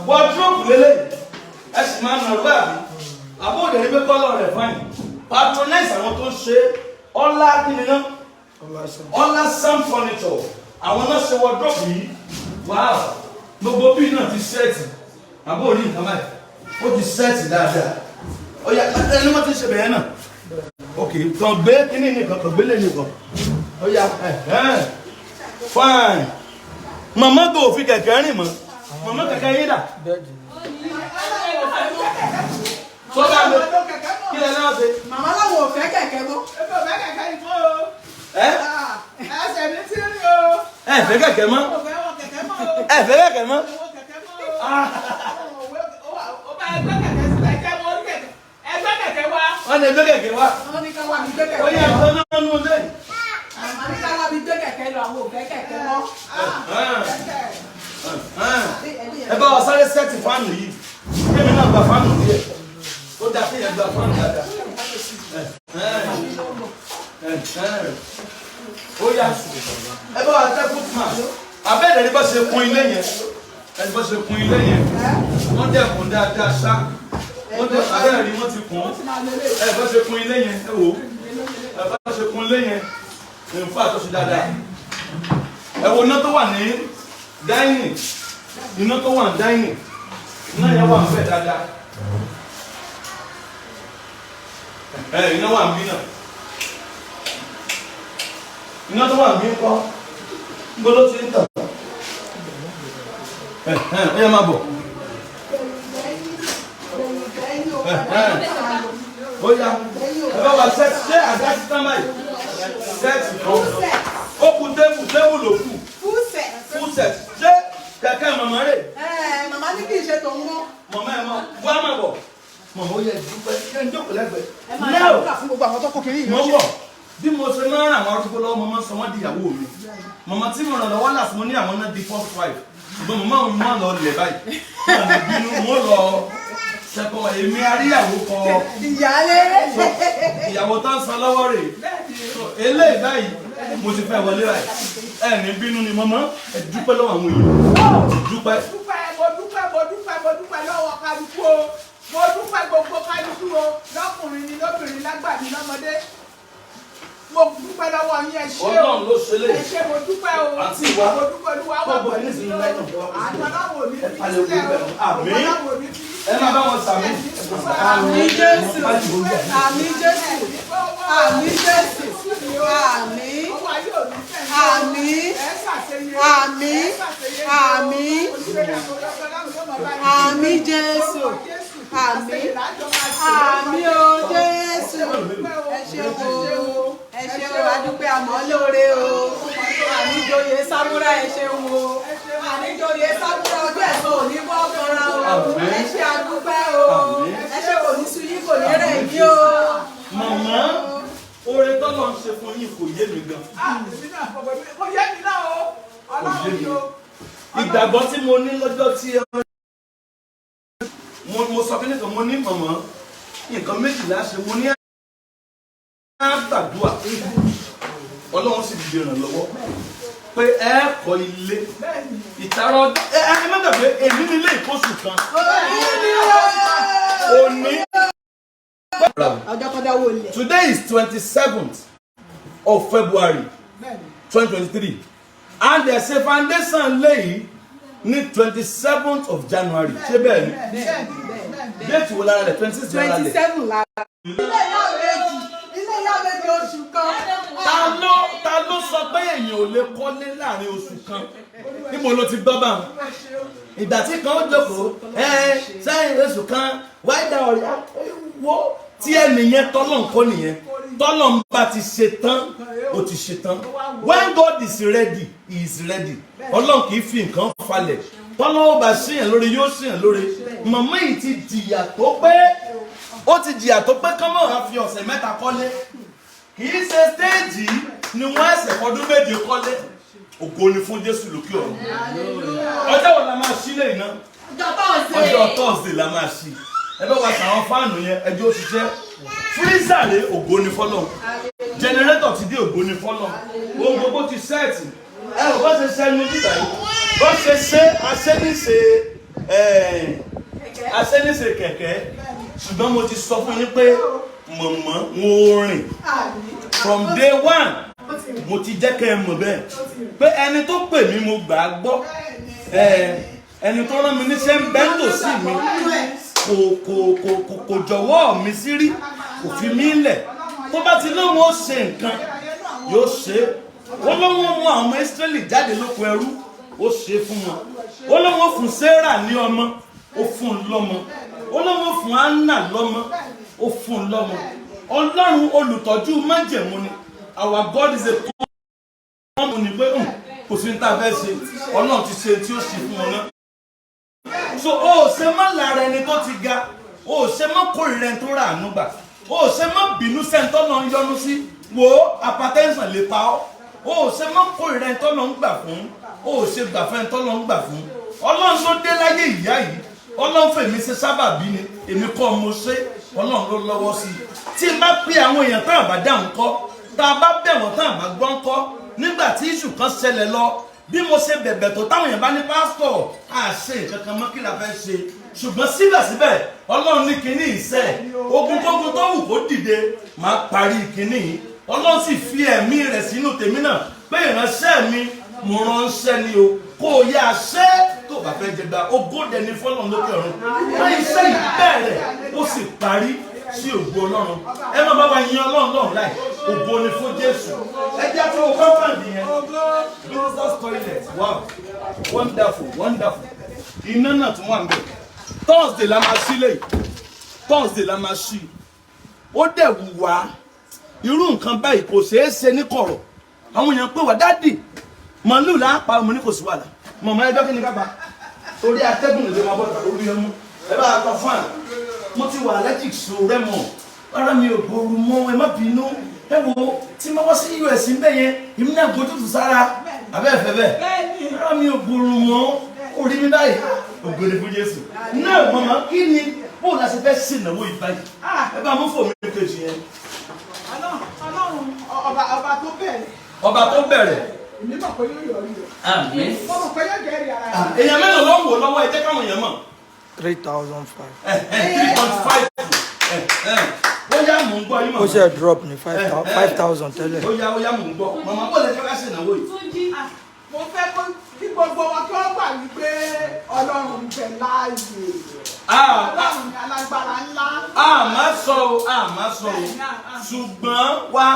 Wardrobe lélẹ́yìí. Ẹ sì máa nà ọgbà àbí àbó òde ní pé colour rẹ̀ fine. Patronize àwọn tó ń ṣe ọlá, kí ni náà, Ọlá Sam Furniture. Àwọn náà ṣe wardrobe yìí. Wow, gbogbo bíi náà ti set. Àbó òní nǹkan báyìí, ó ti set dáadáa. Ó yá, ẹni wọ́n ti ṣe bẹ̀yẹn náà. Ok, kàn gbé kíní nìkan, kàn gbélé nìkan. Ó yá, ẹ̀hẹ́n, fine. Màmá kò fi kẹ̀kẹ́ rìn mọ́. Màmá, kẹ̀kẹ́ yín dà? Sọ́dọ̀ àgbẹ̀ kí lẹ náà ṣe? Màmá láwọn ò fẹ́ kẹ̀kẹ́ mọ́. Ẹ Ẹsẹ̀ mi ti rí o. ẹ fẹ́ kẹ̀kẹ́ mọ́? Kò fẹ́ wọ kẹ̀kẹ́ mọ́ o. Ẹ fẹ́ kẹ̀kẹ́ mọ́? Wọ kẹ̀kẹ́ mọ́ o. Ah, Ó bá ẹgbẹ́ kẹ̀kẹ́ sílẹ̀, jẹ́ mo rí kẹ̀kẹ́. Ẹgbẹ́ kẹ̀kẹ́ wá. Wọ́n ní ẹgbẹ́ kẹ̀kẹ́ wá. Wọ́n ní ká wá mi gbé Ó yẹ kẹ̀kẹ́ lọ. ẹ̀kọ́ náà nù lé. Màmá ní ká wá mi gbé kẹ̀kẹ́ lọ, àwọn ò fẹ́ kẹ̀kẹ́ mọ́. Ẹ bá wa sáré set fan yìí. Kémi náà gba fan díẹ̀. Ó dáa kéèyàn gba fan dáadáa. Ẹ̀hẹ́n. Ó yá, ẹ bá wa tẹ́ footmat. Abẹ́rẹ́ ní bá ṣe kun ilé yẹn. Ẹni bá ṣe kun ilé yẹn. Wọ́n dẹ̀ kun dáadáa ṣá. Wọ́n dẹ̀, abẹ́rẹ́ ni wọ́n ti kun. Ẹ bá ṣe kun ilé yẹn, ẹ wò ó. Ẹ bá ṣe kun ilé yẹn. In fact, ó ṣe dáadáa. Ẹ wo iná tó wà ní dining, iná tó wà ní dining, iná yẹn wà ń bẹ̀ dáadáa. Ẹ iná wà ń bí náà, iná tó wà ń bí ńkọ́, níbo ló ti ń tàn? Ẹ ẹ ó yẹ máa bọ̀. Ẹ ẹ ó yá, ẹ bá wa set. Ṣé àga ti tán báyìí? Set kan ó kù, table, table ló kù. Full set. Full set. Ṣé kẹ̀kẹ́ màmá rè? Ẹ màmá ní kì í ṣe tòun mọ́. Màmá, ẹ mọ wá, máa bọ̀. Màmá, ó yẹ dúpẹ́. Ṣé ń jókòó lẹ́gbẹ̀ẹ́ Ẹ máa náà? ṣàdúrà fún gbogbo àwọn tó kó kiri yìí. Mo ń bọ̀. Bí mo ṣe máa ń ràn àwọn arúgbó lọ́wọ́, mo máa ń sọ wọ́n di ìyàwó mi. Màmá tí mo ràn lọ́wọ́ láti, mo ní àwọn náà di first wife, ṣùgbọ́n màmá mi máa lọ lẹ̀ báyìí. Wọ́n lè bínú, mo lọ ṣẹkọ èmi aríyàwó kọ. Ìyálé. Ìyàwó tó ń san lọ́wọ́ rè. So eléyìí báyìí, mo ti fẹ́ wọlé báyìí. Ẹ ní bínú ni, mọ́mọ́, ẹ dúpẹ́ lọ́wọ́ àwọn èèyàn, dúpẹ́. Dúpẹ́, mo dúpẹ́, mo dúpẹ́, mo dúpẹ́ lọ́wọ́ kálukú o. Mo dúpẹ́ gbogbo kálukú o, lọ́kùnrin ni, lóbìnrin, lágbà ni, lọ́mọdé. Mo dúpẹ́ lọ́wọ́ yín, ẹ ṣé o. Ọlọ́run ló ṣe lè. Ẹ ṣé, mo dúpẹ́ o. Àǹtí wa, Mo dúpẹ́, Olúwa wà gbogbo pẹ̀lú ní ìsinmi yín o. lẹ́yìn ọ̀dọ́. Àánú Ọlọ́run ò ní fi Ẹ sílẹ̀ o. Àmín. Ọlọ́run ò ní fi Ẹ máa bá wọn sàmì. Àmín Jésù. Àmín Jésù. Àmín Jésù. Àmín. Ọwọ́ ayé ò ní tẹ̀ yín o. Àmín. Ẹ ṣàṣeyẹ. Àmín. Ẹ ṣàṣeyẹ o. Àmín. Òṣèré àkọ́kọ́ Ọlọ́run yóò máa bá yín. Àmín Jésù. Orúkọ Jésù. Àmín. Àṣeyẹ lájọ máa ṣe. Àmín o Jésù. Ẹ ṣé o. Ẹ ṣé o, adúpẹ́ àmọ́ lóore o. Àníjòyè Sámúrà, ẹ ṣeun o. Àníjòyè Sámúrà, ojú ẹ̀sán ò ní bọ́ kanra o. Àmín. Ẹ ṣé, adúpẹ́ o. Àmín. Ẹ ṣé, kò ní sú yín, kò ní rẹ̀ yín o. Màmá, oore tọ́lọ́ ń ṣe fún yín kò yé mi gan. Ah, èmi náà kò yé mi náà o. Ọlọ́run ni o. Ìgbàgbọ́ tí mo ní lọ́jọ́ tí mo sọ kí nìkan, mo ní màmá, nǹkan méjìlá ṣe, mo ní àgbàdua, Ọlọ́run sì dìde ìrànlọ́wọ́ pé ẹ kọ́ ilé. Bẹ́ẹ̀ni. Ìtara ọjọ́ ẹ ẹ má gbàgbé, èmi nílé ìkóṣù kan Òní ni o. òní. Ọjọ́ kan dáwọ́ lẹ̀. Today is 27th of February Bẹ́ẹ̀ni. 2023, and they say foundation léyìí ní 27th of January. Ṣé bẹ́ẹ̀ ni? Bẹ́ẹ̀ni. Bẹ́ẹ̀ni. Date wo lára rẹ̀? 26 lára twenty rẹ̀. seven lára. Ilé ìyá méjì, ilé ìyá méjì, oṣù kan. Ta ló sọ pé èèyàn ò lè kọ́lé láàrin oṣù kan? Níbo ló ti gbọ́ bá wọn? Ìgbà tí kan ó jókòó ẹ sẹ́yìn oṣù kan wáyé dá ọ̀rẹ́ wo tí ẹnìyẹn tọ́lọ̀ ń kọ́ nìyẹn. Tọ́lọ̀ ń bá ti ṣe tán, ó ti ṣe tán. When God is ready, he is ready. Ọlọ́run kì í fi nǹkan falẹ̀. Tọ́lọ́ ó bá ṣèyàn lórí, yóò ṣèyàn lórí. Màmá yìí ti jìyà tó pé, ó ti jìyà tó pé, kọ́mọ̀ á fi ọ̀sẹ̀ 3 kọ́lé. Kì í ṣe stage ni wọ́n ẹsẹ̀ fọdún 7 kọ́lé. Ògo ni fún Jésù lókè ọ̀run. Ọjọ́ wo la máa ṣí lè ná? Ọjọ́ Thursday. Ọjọ́ Thursday la máa ṣí. Ẹ bá wa ṣàwọn fan yẹn, ẹjọ́ òṣìṣẹ́ freezer rè. Ògo ni fọ́lọ́run. Generator ti dé, ògo ni fọ́lọ́run. Ohun gbogbo ti set. Ẹ ò bá ṣe ṣẹnu bíbá yìí, bó ṣe ṣe aṣẹ́níṣe aṣẹ́níṣe kẹ̀kẹ́, ṣùgbọ́n mo ti sọ fún yín pé mọ̀mọ́ wọn ò rìn from day one. Mo ti jẹ́ kẹ́ ẹ mọ̀ bẹ́ẹ̀ pé ẹni tó pè mí, mo gbà á gbọ́. Ẹni tó rán mi níṣẹ́ ń bẹ́ tòsí mi, kò jọ̀wọ́ mi sí rí, kò fi mí lẹ̀. Tó bá ti lóun ó ṣe nǹkan, yóò ṣe é. Ó lóun ó mú àwọn ọmọ Ísírẹ́lì jáde lóko ẹrú, ó ṣe é fún wọn. Ó lóun ó fún Sarah ní ọmọ, ó fún un lọ́mọ. Ó lóun ó fún Anna lọ́mọ, ó fún un lọ́mọ. Ọlọ́run olùtọ́jú májẹ̀mú ni. Our God is a wọ́n mú ni pé kò sí ní tá a fẹ́ ṣe, Ọlọ́run ti ṣe tí ó ṣe fún wọn náà. So o ò ṣe má lára ẹni tó ti ga, o ò ṣe má kórìíra ẹni tó rà àánú gbà, o ò ṣe má bínú sẹ́ni tó lọ ń yọnu sí. Wo hypertension lè pa ọ́. O ò ṣe má kórìíra ẹni tó lọ ń gbà fún, o ò ṣe gbà fún ẹni tó lọ ń gbà fún. Ọlọ́run ló dé láyé ìyá yìí. Ọlọ́run fèmí ṣe sábàbí ni, èmi kọ́ mo ṣe, Ọlọ́run ló lọ́wọ́ sí i. Tí n bá pè àwọn èèyàn tán àbá dáhùn kọ́, tá a bá bẹ̀ wọ́n tán àbá gbọ́n kọ́, nígbà tí issue kan ṣẹlẹ̀ lọ, bí mo ṣe bẹ̀bẹ̀ tó, táwọn èèyàn bá ní pásítọ̀ àṣe nǹkan kan mọ́, kí la fẹ́ ṣe? Ṣùgbọ́n síbẹ̀síbẹ̀, Ọlọ́run ní kinní ìṣe ogun kógun tó wù kó dìde, máa parí kinní yìí. Ọlọ́run sì fi ẹ̀mí rẹ̀ sínú tèmi náà pé ìránṣẹ́ mi, mo ránṣẹ́ ni o, kó o yá ṣẹ́ tó bá fẹ́ jẹgba. Ògo dẹni fọlọ́run lókè ọ̀run pé iṣẹ́ ìbẹ̀rẹ̀, ó sì parí sí ògo Ọlọ́run. Ẹ má bá wa yin Ọlọ́run lọ́run láì. Ògo ni fún Jésù. Ẹ jẹ́ kó o compound yẹn, visitors toilet. Wow, wonderful, wonderful. Iná náà tún wà ń bẹ̀. Thursday la máa ṣí lẹ́yìn, Thursday la máa ṣí. Ó dẹ̀ wù wá, irú nǹkan báyìí kò ṣeé ṣe ní kọ̀rọ̀. Àwọn èèyàn pé wà, "Daddy, màálù là á pa." Ọmọ ní kò sí wàhálà. Mọ̀mọ́, ẹjọ́ kí ni ká pa torí atẹ́gùn lè máa bọ̀ tàbí orí ẹmu ẹ bá a pa fún à. Mo ti wà allergic so rẹ́mọ̀, ara mi ò gbòòrò mọ́. Ẹ má bínú. Ẹ wo tí mo wá sí US ń bẹ̀ yẹn, èmi náà gbójútù sára abẹ́ ẹ̀fẹ́ bẹ́ẹ̀, ara mi ò gbòòrò mọ́, orí mi báyìí. Ògo ni fún Jésù náà. Mọ̀mọ́, kí ni bóun la ṣe fẹ́ ṣènáwó yìí báyìí? Ẹ bá mú fòmí kejì yẹn. Ọlọ́run ọba tó bẹ̀rẹ̀. Ọba tó bẹ̀rẹ̀. Èmi mọ̀ pé yóò yọrí o. Àmín. Mo mọ̀ pé yóò jẹ́rìí ara rẹ̀. Èèyàn mélòó ló ń wò lọ́wọ́? Ẹ jẹ́ káwọn èèyàn mọ̀. 3,005. 3.5. Ó yá, mò ń gbọ́ yín, Ó màmá. ṣe drop ní 5,000 tẹ́lẹ̀. Ó yá, ó yá, mò ń gbọ́. Màmá, bó lè fẹ́ ká ṣènáwó yìí? Mo fẹ́ kí gbogbo wọn kí wọ́n gbà wípé Ọlọ́run ń bẹ láàyè. Ọlọ́run ní alágbára ńlá. A máa sọ o, a máa sọ o, ṣùgbọ́n wá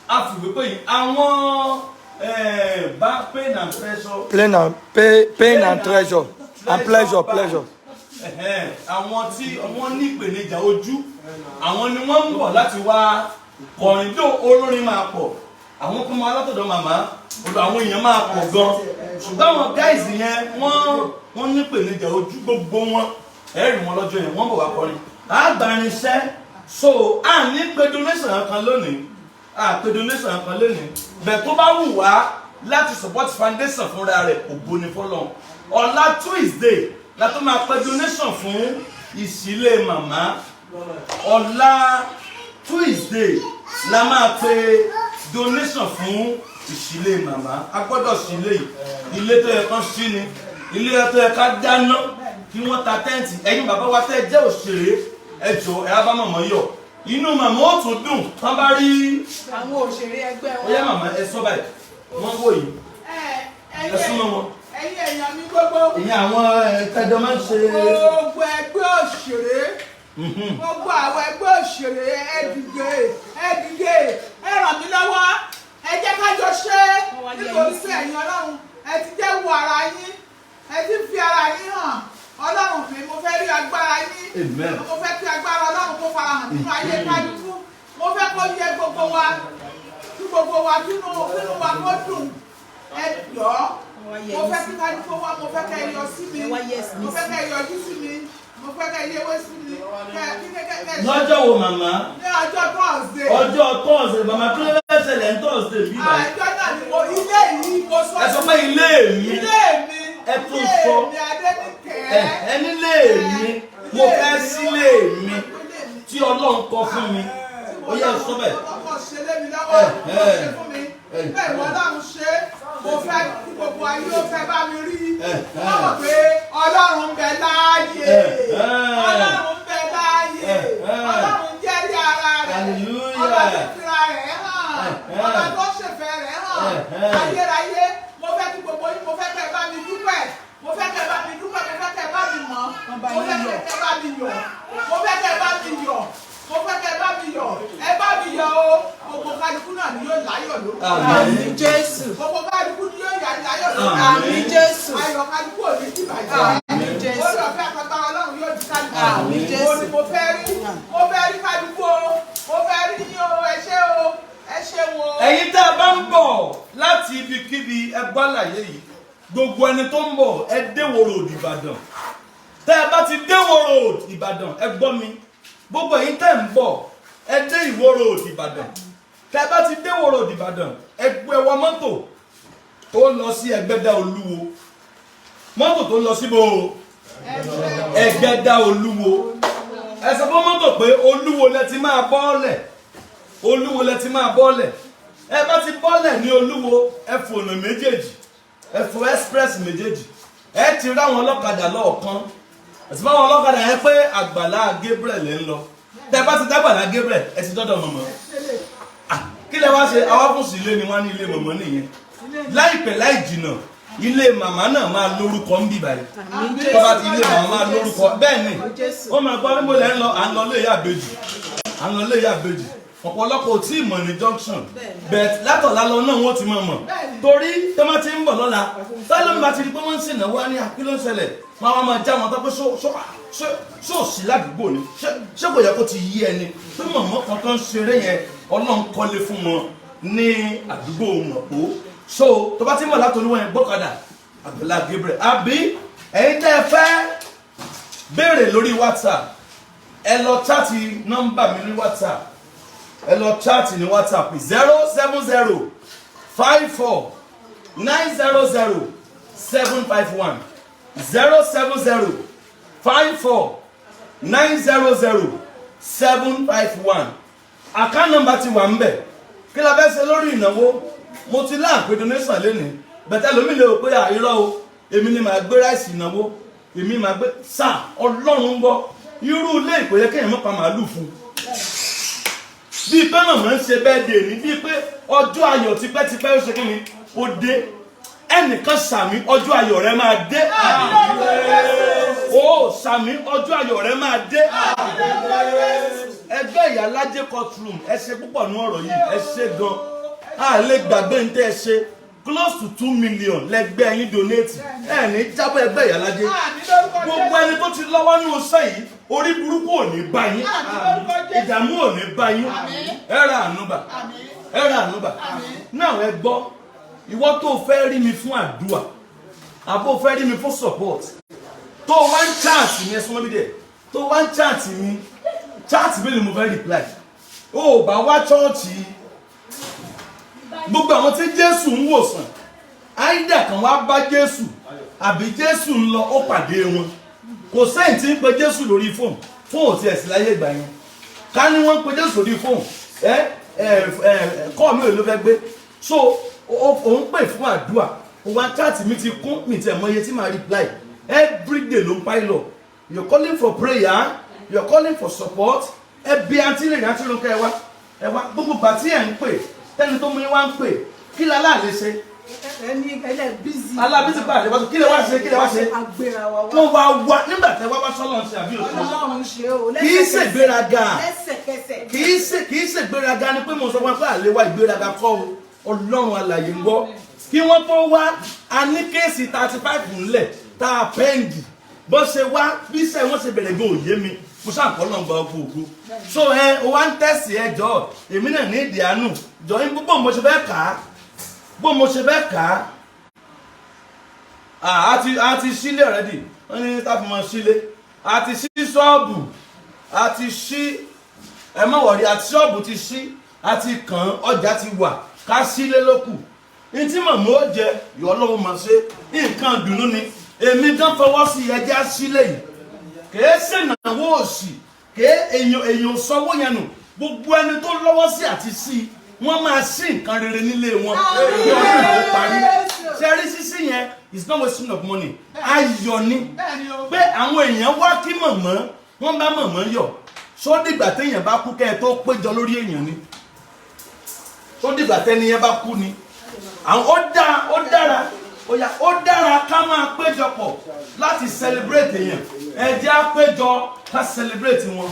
a fìwé pé yìí àwọn bá pain and pressure. Pain and pay, pain and treasure and pleasure, pleasure. Ẹ̀hẹ́n, àwọn tí wọ́n ní ìpèníjà ojú, àwọn ni wọ́n ń bọ̀ láti wá kọrin tó. Olórin máa pọ̀, àwọn kan máa látọ̀dọ̀ màmá ọ̀dọ̀, àwọn èèyàn máa pọ̀ gan, ṣùgbọ́n àwọn guys yẹn, wọ́n ní ìpèníjà ojú, gbogbo wọn, ẹ̀rì wọn lọ́jọ́ yẹn, wọ́n bọ̀ wá kọrin. Àgbàrinṣẹ́ so à ní pé donation kan lónìí, à pé donation kan lónìí bẹ́ẹ̀. Tó bá wù wá láti support foundation fúnra rẹ̀, ògo ni fọ́lọ́run. Ọ̀la Tuesday la tó máa pẹ́ donation fún ìsílẹ̀ màmá. Ọ̀la Tuesday la máa pe donation fún ìsílẹ̀ màmá. A gbọ́dọ̀ sílé yìí, ilé tó yẹ kán sí ni, ilé tó yẹ ká dáná kí wọ́n ta tent. Ẹ̀yin bàbá wa tẹ́ jẹ́ òṣèré, ẹ jọ̀ọ́, ẹ á bá màmá yọ̀. Inú màmá ó tún dùn tán bá rí Àwọn òṣèré ẹgbẹ́ ó yá wọn. màmá, ẹ sọ báyìí, wọ́n wò yìí. Ẹ súnmọ́ wọn. Ẹ̀yin èèyàn mi gbogbo. Ìyẹn àwọn ẹ̀ẹ́dẹ́jọ máa ń ṣe. Gbogbo ẹgbẹ́ òṣèré, gbogbo àwọn ẹgbẹ́ òṣèré, ẹ dìde, ẹ dìde, ẹ ràn mí lọ́wọ́, ẹ jẹ́ ká jọ ṣe é, nítorí pé ẹ̀yin Ọlọ́run, ẹ ti jẹ́ wo ara yín, ẹ ti fi ara yín hàn. Ọlọ́run mi, mo fẹ́ rí agbára yín. Amen. Mo fẹ́ kí agbára Ọlọ́run kó farahàn nínú ayé kálukú. Mo fẹ́ kó yẹ gbogbo wa, kí gbogbo wa kínú wa kó dùn. Ẹ jọ̀ọ́, mo fẹ́ kí kálukú wa, mo fẹ́ kẹ́ ẹ yọ sí mi, mo fẹ́ kẹ́ ẹ yọjú sí mi, mo fẹ́ kẹ́ ẹ yẹwé sí mi, kẹ́ kí kẹ́ kẹ́ kẹ́. Lọ́jọ́ wo, màmá? Ní ọjọ́ Thursday. Ọjọ́ Thursday. Màmá, kí ló fẹ́ ṣẹlẹ̀ ní Thursday bí báyìí? Àjọ náà ni mo ilé yìí mo sọ. Ẹ sọ pé ilé mi. Ilé mi. Ẹ tún Ilé sọ. mi Adéníkẹ́. Ẹ nílé mi, mo fẹ́ sílé mi tí Ọlọ́run kọ́ fún mi. Ó yẹ sọ bẹ́ẹ̀. Ọkọ̀ ṣe lé mi lọ́wọ́, ó ṣe fún mi. Bẹ́ẹ̀ wọ́n Ọlọ́run ṣe, mo fẹ́ kí gbogbo ayé ó fẹ́ bá mi rí. Wọ́n mọ̀ pé Ọlọ́run ń bẹ láàyè. Ọlọ́run ń bẹ láàyè. Ọlọ́run jẹ́rìí ara rẹ̀. Hallelujah. Ọba tó fira rẹ̀ hàn. Ọba tó ṣèfẹ́ rẹ̀ hàn. Ayérayé, mo fẹ́ kí gbogbo yín, mo fẹ́ kẹ́ ẹ bá mi dúpẹ́. Mo fẹ́ kẹ́ ẹ bá mi dúpẹ́, mo fẹ́ kẹ́ ẹ bá mi mọ̀. Mo fẹ́ kẹ́ ẹ bá mi yọ̀. Mo fẹ́ kẹ́ ẹ bá mi yọ̀. Mo fẹ́ kẹ́ ẹ bá mi yọ̀. Ẹ bá mi yọ̀ o. Gbogbo kálukú náà ni yóò láyọ̀ lórúkọ. Àmín. Jésù. Gbogbo kálukú ni yóò yà láyọ̀ lórúkọ. Àmín Jésù. Ayọ̀ kálukú ò ní dìbàjẹ́. Àmín Jésù. Orí ọ̀fẹ́ àtàgbára Ọlọ́run yóò di kálukú. Àmín Jésù. Mo ní mo fẹ́ rí. Mo fẹ́ rí kálukú o. Mo fẹ́ rí yín o. Ẹ ṣé o. Ẹ ṣé wo. Ẹ̀yin tá a bá ń bọ̀ láti ibikíbi, ẹ gbọ́ àlàyé yìí. Gbogbo ẹni tó ń bọ̀, ẹ dé Ìwó Road Ìbàdàn. Tẹ́ ẹ bá ti dé Ìwó Road Ìbàdàn, ẹ gbọ́ mi, gbogbo ẹ̀yin tẹ́ ń bọ̀, ẹ dé Ìwó Road Ìbàdàn. Tẹ́ ẹ bá ti dé Ìwó Road Ìbàdàn, ẹ gbé ẹ wọ mọ́tò tó ń lọ sí Ẹgbẹ́dá Olúwo, mọ́tò tó ń lọ síbo? Ẹgbẹ́dá Olúwo. Ẹ sọ fún mọ́tò pé Olúwo lẹ ti máa bọ́ọ̀lẹ̀, Olúwo lẹ ti máa bọ́ọ̀lẹ̀. Ẹ bá ti bọ́ọ̀lẹ̀ ní Olúwo, ẹ fònà méjèèjì, ẹ fò express méjèèjì, ẹ ti ráwọn ọlọ́kadà lọ́ọ̀kan. Àti báwọn ọlọ́kadà yẹn pé Àgbàlá Gabriel ń lọ. Tẹ bá ti dágbàlá Gabriel, ẹ ti dọ́dọ̀ mọ̀mọ́. Kí lẹ wá ṣe? Àwa fún sí ilé ni wọ́n ní ilé mọ̀mọ́ nìyẹn. Láìpẹ́ láì jìnà, ilé màmá náà máa lórúkọ ń bì báyìí. Tó bá ti ilé màmá máa lórúkọ, bẹ́ẹ̀ ni wọ́n máa gbọ́ níbo lẹ́ ń lọ. À ń lọ lé ìyá àbèjì, à ń lọ lé ìyá àbèjì. Ọ̀pọ̀lọpọ̀ ò tí ì mọ̀ ní junction, but látọ̀lá lọ náà wọ́n ti mọ̀ mọ̀, torí tó má ti ń bọ̀ lọ́la, tọ́lọ́mù bá ti rí pé wọ́n ń sìnà wá ní kí ló ń ṣẹlẹ̀, wọ́n á máa já wọn tó pé ṣó sí ládùúgbò ni, ṣé kò yẹ kó ti yí ẹni pé mọ̀mọ́ kan tó ń ṣeré yẹn, Ọlọ́run kọ́lé fún wọn ní àdúgbò Mọ̀pó. So tó bá ti ń bọ̀ látọ̀lúwọ̀n yẹn, gbọ́kadà Àgbàlá Gabriel, àbí ẹ̀yin tẹ́ ẹ fẹ́ béèrè lórí WhatsApp, ẹ lọ chat nọ́mbà mi ní WhatsApp. Ẹ lọ chat ní WhatsApp, 07054900751, 07054900751. Account number ti wà ń bẹ̀. Kí la fẹ́ ṣe lórí ìnáwó? Mo ti láàpẹ donation lénìí bẹ̀tẹ̀ lómi lè rò pé àìrọ́ o, èmi ni màá gbé rice ìnáwó, èmi màá gbé sáà. Ọlọ́run ń gbọ́, irú ilé ìkòyẹ kéèyàn mọ́ pa màálù fún bíi pé màmá ń ṣe birthday ní, bíi pé ọjọ́ ayọ̀ tipẹ́tipẹ́ ó ṣe kí ni, ó dé. Ẹnìkan sàmì, ọjọ́ ayọ̀ rẹ máa dé. Ó sàmì, ọjọ́ ayọ̀ rẹ máa dé. Ẹgbẹ́ Ìyálájé courtroom, ẹ ṣe púpọ̀ ní ọ̀rọ̀ yìí, ẹ ṣe gan. A lè gbàgbé ní tẹ́ ẹ ṣe. Close to 2 million lẹ́gbẹ́ yín donate. Ẹ ní jábọ̀, ẹgbẹ́ Ìyálájé. Àmín lórúkọ Gbogbo Jésù. ẹni tó ti lọ́wọ́ nínú iṣẹ́ yìí, orí burúkú ò ní bá yín, Àmín lórúkọ Jésù. ìdààmú ò ní bá yín. Àmín. Ẹ ra ànúbà. Àmín. Ẹ ra ànúbà. Àmín. Náà ẹ gbọ́, ìwọ tó fẹ́ rí mi fún àdúrà àbó fẹ́ rí mi fún support, tó wá ń chat mi, ẹ súnmọ́ bí díẹ̀, tó wá ń chat mi, chat mi ni mo fẹ́ reply. Ó bá wá chọ́ọ̀chì, gbogbo àwọn tí Jésù ń wòsàn, àìdá kan wá bá Jésù àbí Jésù ń lọ, ó pàdé wọn. Kò sẹ́yìn tí ń pe Jésù lórí fóònù. Fóònù tí ẹ̀ sí láyé ìgbà yẹn. Ká ní wọ́n ń pe Jésù lórí fóònù, ẹ ẹ ẹ kọ́ mi ò ló fẹ́ gbé. So òun pè fún àdúrà, òun chat mi ti kún mi tẹ̀ mọ iye tí màá reply. Every day ló ń pile up. You're calling for prayer, you're calling for support. Ẹ bí àǹtí lè ní àǹtí Ronke, ẹ wá, ẹ wá. Gbogbo pàtí ẹ̀ ń pè, tẹ́ni tó mú yín wá ń pè, kí la láàlẹ́ ṣe? Ẹni ẹlẹ́ busy. Alábísí pàdé wá, kí lè wá ṣe? Kí lè wá ṣe? Agbéra wa wá. Wọ́n wá wá nígbà tẹ́ wá wá, sọ́lọ́ ń ṣe àbí òṣèlú? Ọlọ́run ṣe o. Kì í ṣègbéraga. Lẹ́sẹ̀kẹsẹ̀. Kì í ṣe ìgbéraga ni pé mo sọ fún ẹ pé àlè wa. Ìgbéraga kọ́ o. Ọlọ́run alàyè ń gbọ́. Kí wọ́n tó wá, a ní case 35 ńlẹ̀ tá a pend. Bó ṣe wá, bí iṣẹ́ wọn ṣe bẹ̀rẹ̀ gan òye mi, mo ṣàkọ́ lọ́n gba ọkọ̀ ògo. So ẹ o wá ń tẹ̀sí, ẹ jọ, èmi náà ní ìdí àánú jọ yín. Bó mo ṣe fẹ́ kà á, bó mo ṣe fẹ́ kà á. A ti sílé already. Wọ́n ní táfi mọ́ sílé, a ti ṣí ṣọ́ọ̀bù, a ti ṣí. Ẹ má worry, àti ṣọ́ọ̀bù ti ṣí, a ti kàn án, ọjà ti wà, ká sílé lókù. Ní tí màmú ó jẹ yọ, Ọlọ́run máa ṣe nǹkan dùnú ni. Èmi gan fọwọ́ sí ẹjẹ́ sílé yìí. Kèé ṣènáwó òsì, kèé èèyàn èèyàn sanwó yẹn nù. Gbogbo ẹni tó lọ́wọ́ sí àti sí, wọ́n máa sí nǹkan rere nílé wọn kí ọdún ìbò parí. Ṣẹ́rí, sísí yẹn is not wasting of money, ayọ̀ ni. Bẹ́ẹ̀ni o. Pé àwọn èèyàn wá kí mọ̀mọ́, wọ́n bá mọ̀mọ́ yọ̀. Só dìgbà téèyàn bá kú kẹ́ ẹ tó péjọ lórí èèyàn ni? Só dìgbà tẹ́ni yẹn bá kú ni? Àwọn ó dáa, ó dára, ó yá, ó dára ká máa péjọpọ̀ láti celebrate èèyàn. Ẹ jẹ́ á péjọ ká celebrate wọn.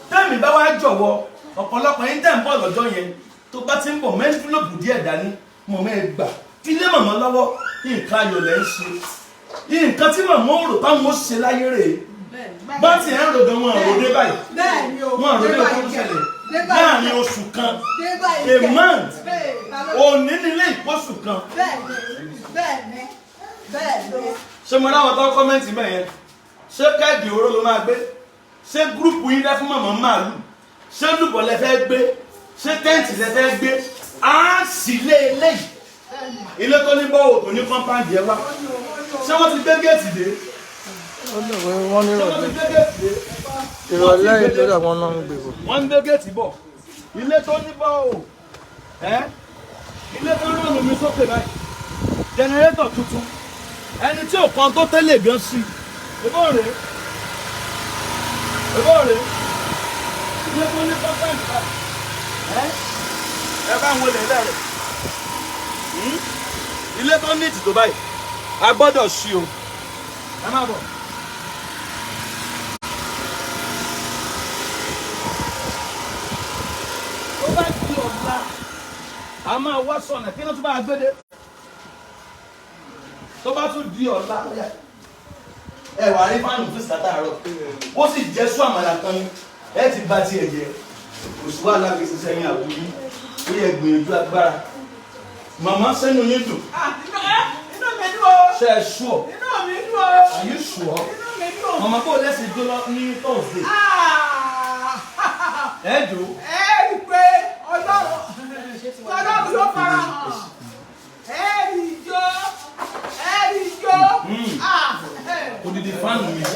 Tẹ́mi bá wá jọ̀wọ́, ọ̀pọ̀lọpọ̀ yín tẹ̀ ń bọ̀ lọ́jọ́ yẹn, tó bá ti ń bọ̀, mú envelope díẹ̀ dání, mọ̀mọ́ ẹ gbà, fi lé mọ̀mọ́ lọ́wọ́. Nǹkan ayọ̀ lẹ́ ń ṣe. Nǹkan tí mọ̀mọ́ ò rò táwọn ó ṣe láyé rèé. Bá ti ẹ̀ ń rò gan, wọn àròdé báyìí. Bẹ́ẹ̀ni o. Wọn àròdé tó ń ṣẹlẹ̀ láàrin oṣù kan, a month, òní nílé ìpọ́sù kan. Bẹ́ẹ̀ni, bẹ́ẹ̀ni. Ṣé mo ráwọn tó comment bẹ́ẹ̀ yẹn? Ṣé keg òróró ló máa gbé? Ṣé group yín lẹ́ fún mọ̀mọ́ màálù? Ṣé lùbọ̀ lẹ fẹ́ gbé? Ṣé tent lẹ fẹ́ gbé? Á sì lé eléyìí, ilé tó ní bọ́wọ̀, tó ní compound ẹ wá. Ṣé wọ́n ti gbé géètì dé? Wọ́n ní Ṣé wọ́n ti ìrọ̀lẹ́ gbé géètì dé? Ìrọ̀lẹ́ yìí lórí àwọn náà ń gbé bọ̀. Wọ́n ń gbé géètì bọ̀. Ilé tó ní bọ́ọ̀ ẹ́, ilé tó rán omi sókè báyìí, generator tuntun, ẹni tí ò kan tó tẹ́lẹ̀ gan sí i. Ebó rèé, ebó rèé, ilé tó ní compound báyìí ẹ́. Ẹ bá ń wọlé lẹ́rẹ̀. Ilé tó ní ìtìtò báyìí, a gbọ́dọ̀ ṣí o. Ẹ má bọ̀. Tó bá di ọ̀la, a máa wá sọ̀nà kí ló tún bá a gbé dé. Tó bá tún di ọ̀la, ẹ wà rí fáànù fún sátàárọ̀. Ó sì jẹ́ sún àmàlà kan ní. Ẹ ti ba tiẹ̀ jẹ́. Kò sí wàhálà kì í ṣiṣẹ́ yín àbúrú. Ó yẹ gbìyànjú agbára. Màmá, sẹ́nu yín dùn. Ah, inú mi dùn o. Ṣé ẹ sure? Inú mi dùn o. Are you sure? Inú mi dùn. Màmá, kò lẹ́sìn jó lọ ní Thursday. Ah! Ẹ jò. Ẹ rí i pé Ọlọ́run ló fara hàn. Ẹ rí ijó. Ẹ rí ijó. Ah! Odidi fáànù mi. Ẹ fi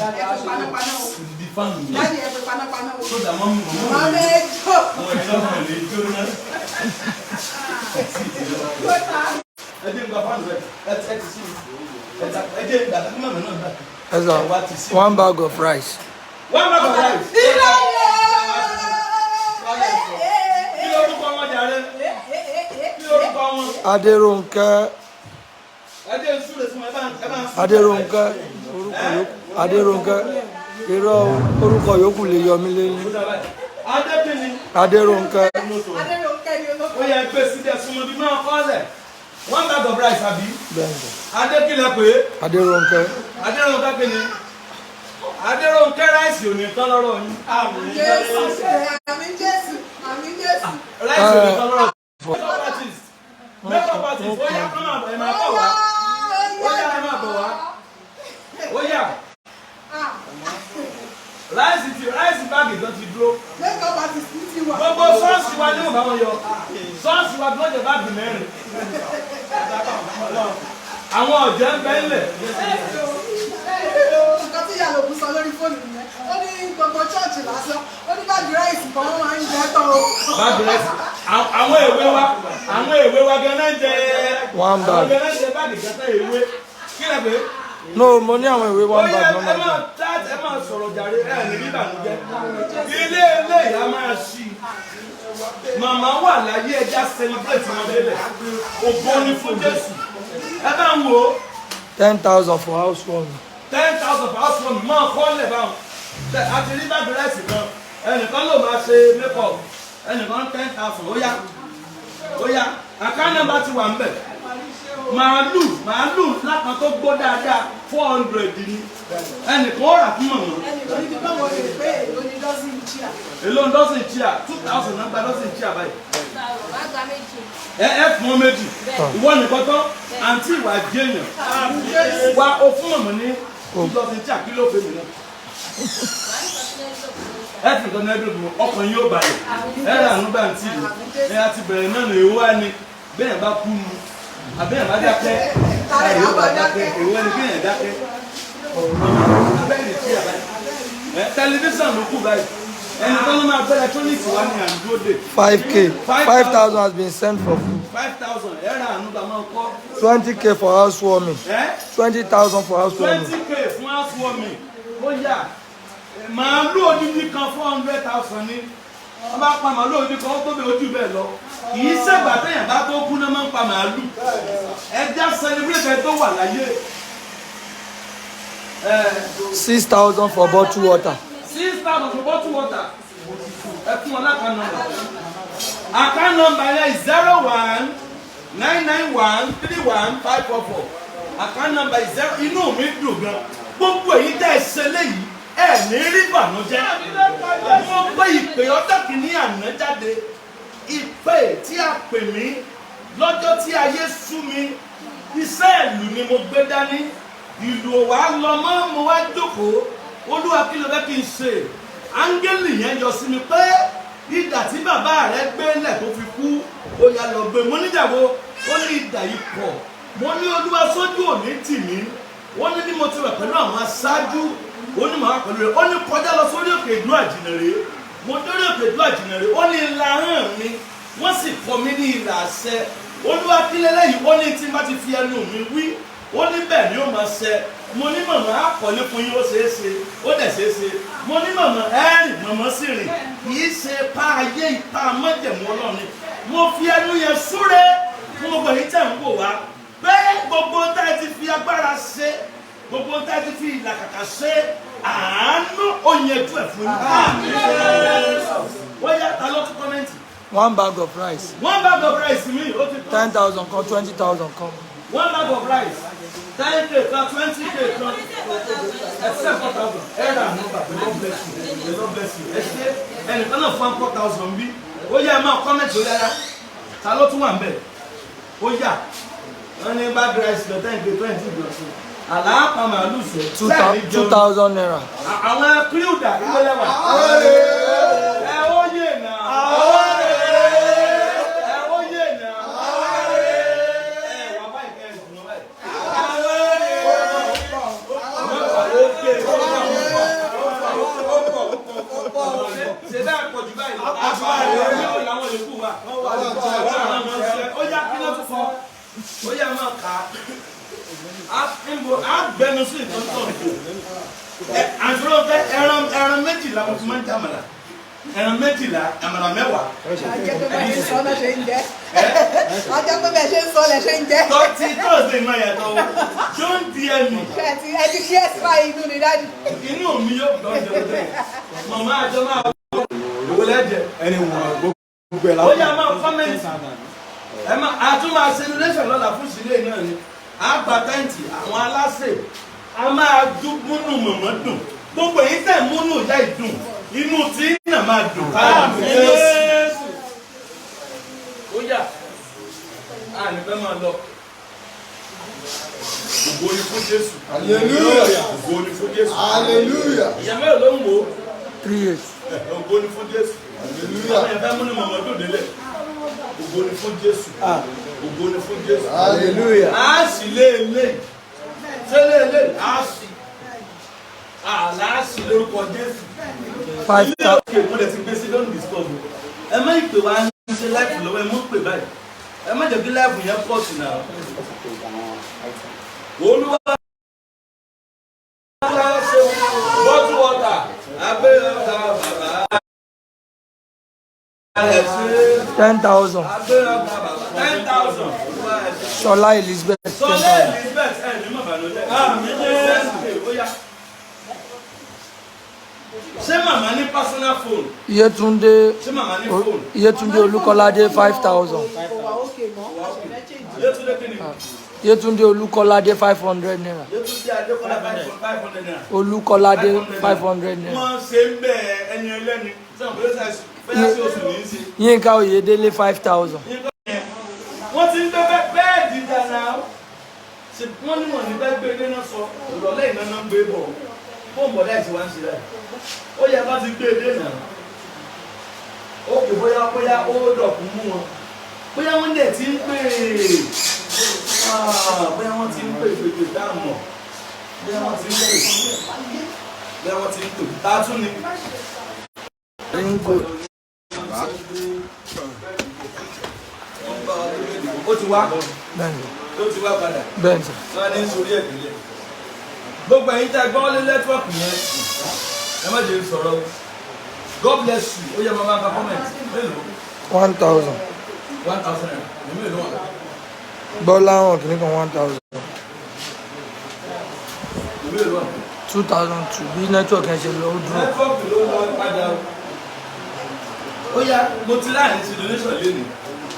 panápaná o. Odidi fáànù mi. Daddy, ẹ fi panápaná o. Sódà mọ́ mi mọ́ Màmá mi. mẹ́jọ. Àwọn ìjọba ò lè jóná. Jó ta. Ẹ jẹ́ n gba fáànù rẹ̀. Ẹ ti sí mi. Ẹ jẹ́ n gbà kí màmá náà gbà. Ẹ sà, Ẹ wá ti sí mi. one bag of rice. One bag of rice. Ilé. Kí lórúkọ wọn jàre? Kí lórúkọ wọn? Adérónkẹ́. Ẹ jẹ́ n súre fún ẹ bá ẹ bá ń súre. Adérónkẹ́, orúkọ yòókù Adérónkẹ́, irọ́, orúkọ yòókù lè yọ mí lẹ́yìn. Adébíni. Adérónkẹ́. Adérónkẹ́ ni olóko. Ó yẹ gbé síbẹ̀ súnmọ́ bí máa kọ́lẹ̀. One bag of rice, àbí? Bẹ́ẹ̀ni. Adékìlẹ̀ pé. Adérónkẹ́. Adérónkẹ́ kí ni? Adérónkẹ́, rice ò ní tán lọ́rọ̀ yín. Jésù, àmín Jésù, àmín Jésù. Rice ò ní tán lọ́rọ̀. Makeup artist. Makeup artist. Ó yá, kọ́ máa bọ̀, ẹ máa bọ̀ wá. Ó yá, ẹ máa bọ̀ wá. Ó yá. Rice ti rice báàgì kan ti dúró. Makeup artist ti wà. Gbogbo ṣọ́ọ̀ṣì wa ní òbá wọn yọ. Ṣọ́ọ̀ṣì wa gbọ́dọ̀ báàgì mẹ́rin. Àwọn ọ̀jẹ̀ ń bẹ ńlẹ̀. Nǹkan tí ìyá lòkù sọ lórí fóònù nìyẹn. Ó ní gbogbo church lásán. Ó ní báàgì rice kan wọ́n máa ń jẹ tán o. Báàgì rice. Àwọn èwe wa gan-an jẹ. One Àwọn bag. gan-an jẹ báàgì kan tán èwe. Kí lẹ pé? No, mo ní àwọn ìwé Ó one yẹ bag ẹ náà. máa chat, ẹ máa sọ̀rọ̀ jàre, ẹ ní bí ìbànújẹ́. Ilé ilé ìyá máa ṣí. Màmá wà láyé, ẹja celebrate wọn délẹ̀. Ògo ni fún Jésù. Ẹ bá ń wò ó. 10,000 for housewarming. 10,000 for housewarming, máa kọ́ lẹ̀ báwọn. A ti rí báàgì rice kan. Ẹnìkan ló máa ṣe make up. Ẹnìkan 10,000, ó yá. Ó yá. Account number ti wà ń bẹ̀. Màálù ńlá kan tó gbó dáadáa, 400 ni. Ẹnìkan ó rà fún màmá. Ẹnìkan níbi báwo lè pé èlò ní dozen chair. Èló ń dozen chair? 2,000 náà gba dozen chair báyìí. Wàá gba méjì. Ẹ fún ọ méjì. Ìwọ nìkan tán, àǹtí ìwà jẹ́yàn. Wá o fún màmá ní dozen chair, kí ló fẹ́ mi náà? Wàá ní kọ́sílẹ̀. Ẹ fi nǹkan náà dùn, ọkàn yóò balẹ̀. Ẹ rà àánú bá àǹtí mi. Ẹ á ti bẹ̀rẹ̀ náà ní èwo wá ni bẹ́ẹ̀ bá kú mu àbẹ́ẹ̀ bá dákẹ́. Tààrẹ Èwo àbọ̀ bá dákẹ́? dákẹ́. Èwo ni kéèyàn dákẹ́? Abẹ́rẹ́ tí a báyìí. Ẹ tẹlifíṣàn ló kù báyìí. Ẹni tó ló máa gbé electronics wá ní àdúró. 5K, 5,000 has been sent for food. 5,000, ẹ rà àánú bá máa kọ́. 20K for housewarming. Ẹ 20,000 for housewarming. 20K fún housewarming. Ó yá, màálù odidi kan, 400,000 ni. Wọ́n bá pa màálù odidi kan, ó tóbi ojú bẹ́ẹ̀ lọ. Kì í ṣègbà téèyàn bá tó kú náà máa ń pa màálù. Ẹ já celebrate ẹ tó wà láyé. 6,000 for bottled water. 6,000 for bottled water. Ẹ fún wọn l'account number. Account number yẹn, 0199131544. Account number is zero. Inú mi dùn gan. Gbogbo èyí tẹ́ ẹ ṣe léyìí, ẹ ní rí bànújẹ́. Mo gbé ìpè ọjọ́ kìíní àná jáde, ìpè tí a pè mí lọ́jọ́ tí ayé sú mi. Iṣẹ́ ìlú ni mo gbé dání, ìlú ò wá lọ mọ́. Mo wá jókòó, Olúwa, kí ló fẹ́ kí n ṣe? Áńgẹ́lì yẹn yọ sí mi pé idà tí bàbá rẹ gbé lẹ̀ tó fi kú, ó yá, lọ gbé. Mo níjàwó? Ó ní idà yìí pọ̀. Mo ní, Olúwa, sójú òní tì mí. Ó ní bí mo ti wà pẹ̀lú àwọn aṣáájú, ó ní màá pẹ̀lú rẹ̀. Ó ní kọjá lọ sórí òkè ìdú àjìnàrè. Mo dórí òkè ìdú àjìnàrè, ó ní ìlà hàn mi, wọ́n sì kọ́ mi ní ìlà àṣẹ. Olúwa, kílẹ̀ lẹ́yìn? Ó ní tí n bá ti fi ẹnu mi wí, ó ní bẹ́ẹ̀ ni ó máa ṣẹ. Mo ní, màmá, àkọlé fún yín, ó ṣeé ṣe, ó dẹ̀ ṣeé ṣe. Mo ní, màmá, ẹ rìn, màmá sì rìn. Kì í ṣe pa ayé, ipa májẹ̀mú Ọlọ́run ni. Mo fi ẹnu yẹn súre fún gbogbo èyí tẹ̀ ń wò wá pé gbogbo tá ẹ ti fi agbára ṣe, gbogbo tá ẹ ti fi ìlàkàkà ṣe, àánú ó yanjú ẹ̀ fún yín. Wọ́n yá, ta ló tún comment? One bag of rice. One bag of rice mi ó ti tán. 10,000 kan, 20,000 kan. One bag of rice, 10K kan, 20K kan, except 4,000. Ẹ rà àánú gbà. The Lord bless you, the Lord bless you. Ẹ ṣe. Ẹnìkan náà fún 4,000 bí. Ó yá, ẹ máa comment ó yára. Ta ló tún wà ń bẹ̀? Ó yá, wọ́n ní bag rice lọ, 10K, 20 lọ sí àlàápa màálù sẹ. 2,000 naira. Àwọn kíríùdà ìgbélé wà. Ẹ ó yè náà, ẹ ó yè náà, ẹ wà báyìí kẹ́ ẹ dùn báyìí. Ókè, ṣe bẹ́ẹ̀ pọ̀ jù báyìí lọ. Yóò làwọn yòókù wà. Ó yá, kí ló tún kọ? Ó yá, máa kà á. Á gbẹnu sí ìtọ́jú àdúrà fẹ́. Ẹran 12 mo fi máa ń jẹ àmàlà. Ẹran 12, àmàlà 10. Ajẹ́ pé bẹ́ẹ̀ ṣe ń sọ náà ṣe ń jẹ́. Ajẹ́ pé bẹ́ẹ̀ ṣe ń sọ lẹ̀ ṣe ń jẹ́. Tọ́tí Thursday máa yàtọ̀ o. Don't DM me. Ṣé ẹ ti ṣí ẹ̀ sípà inú ni, daddy? Inú mi yóò gbọ́ jẹ ọjọ́ màmá àjọ máa wọ owó lẹ́jẹ̀. Ẹni wọn gbogbo ẹ̀ Ó yá, máa comment. Ẹ máa àtún máa ṣe donation lọ́la fún ìṣílẹ̀ náà ni. A gba tent, àwọn aláṣẹ a máa dún múnú mọ̀mọ́ dùn. Gbogbo èyí tẹ̀ múnú ìyá ìdùn, inú tí náà máa dùn. Jésù. Ó yá, a ní fẹ́ máa lọ. Ògo ni fún Jésù. Hallelujah. Ògo ni fún Jésù. Hallelujah. Ìyá mélòó ló ń wò ó? 3 years. Ògo ni fún Jésù. Hallelujah. Àwọn yẹn fẹ́ múnú mọ̀mọ́ dùn délẹ̀. Ògo ni fún Jésù. Ògo ni fún Jésù. Hallelujah. A sì lé ilé ṣé lé ilé a sì àlá sì lórúkọ Jésù. Five Ilé thousand. òkè mo lè ti gbé sí lónìí disturb o. Ẹ má ìpè wá ń ṣe live lọ́wọ́, ẹ mú pè báyìí. Ẹ má jẹ́ kí live yẹn pọ̀ sí náà. Olúwa ṣe bottle water abẹ́ ọ̀gá bàbá ẹ̀ ṣe. 10,000. Abẹ́ ọ̀gá bàbá, 10,000. Olúwa ẹ̀ ṣe. Ṣọlá Elizabeth, ten Sọlá thousand. Elizabeth, ẹ ní mọ̀ bànújẹ́. Àmín Jésù. Ó yá. Ṣé màmá ní personal phone? Yétúndé. Ṣé màmá ní phone? Yétúndé Olúkọ́ládé, 5,000. Kò wà ókè mọ́, àṣẹ̀fẹ́ change. Yétúndé kí ni? Yétúndé Olúkọ́ládé, 500 naira. Yétúndé Adékọ́lá, 500 naira. Olúkọ́ládé, 500 naira. Wọ́n ṣe ń bẹ̀ ẹni ẹlẹ́ni. Sọ̀rọ̀ bóyá sí oṣù ní í ṣe. Yínká Oyèdélé, 5,000. Wọ́n ti ń gbé bẹ́ẹ̀dì dáná. Ṣé wọ́n ní wọ́n ní bẹ́ẹ̀ gbé ilé náà sọ ìrọ̀lẹ́ ìná náà ń gbé bọ̀. Fóònù bọ̀dá ẹ̀ ti wá ń ṣe rẹ̀. Ó yẹ bá ti gbé ilé náà. Ó kè bóyá ó dọ̀kún mú wọn. Bóyá wọ́n dẹ̀ ti ń pè é. Ah, bóyá wọ́n ti ń pè pè pè tá a mọ̀. Bóyá wọ́n ti ń pè. Bóyá wọ́n ti ń pè. Ta tún ni? Ringo. Ó ti wá. Bẹ́ẹ̀ni. Ó ti wá padà. Bẹ́ẹ̀ni sir. Wọ́n ní sórí ẹ̀dílẹ̀. Gbogbo ẹ̀yin tá a gbọ́ lé network yẹn, ẹ má jẹ́ sọ̀rọ̀ o. God bless you. Ó yẹ máa máa ka comment. Mélòó? 1,000. 1,000 naira. Èmi mélòó wà? Gbọ́láhàn kìíní kan, 1,000. Èmi mélòó wà? 2,002 bí network yẹn ṣe lọ, ó dúró. Network ló lọ padà o. Ó yá, mo ti láàrin ti donation lénìí.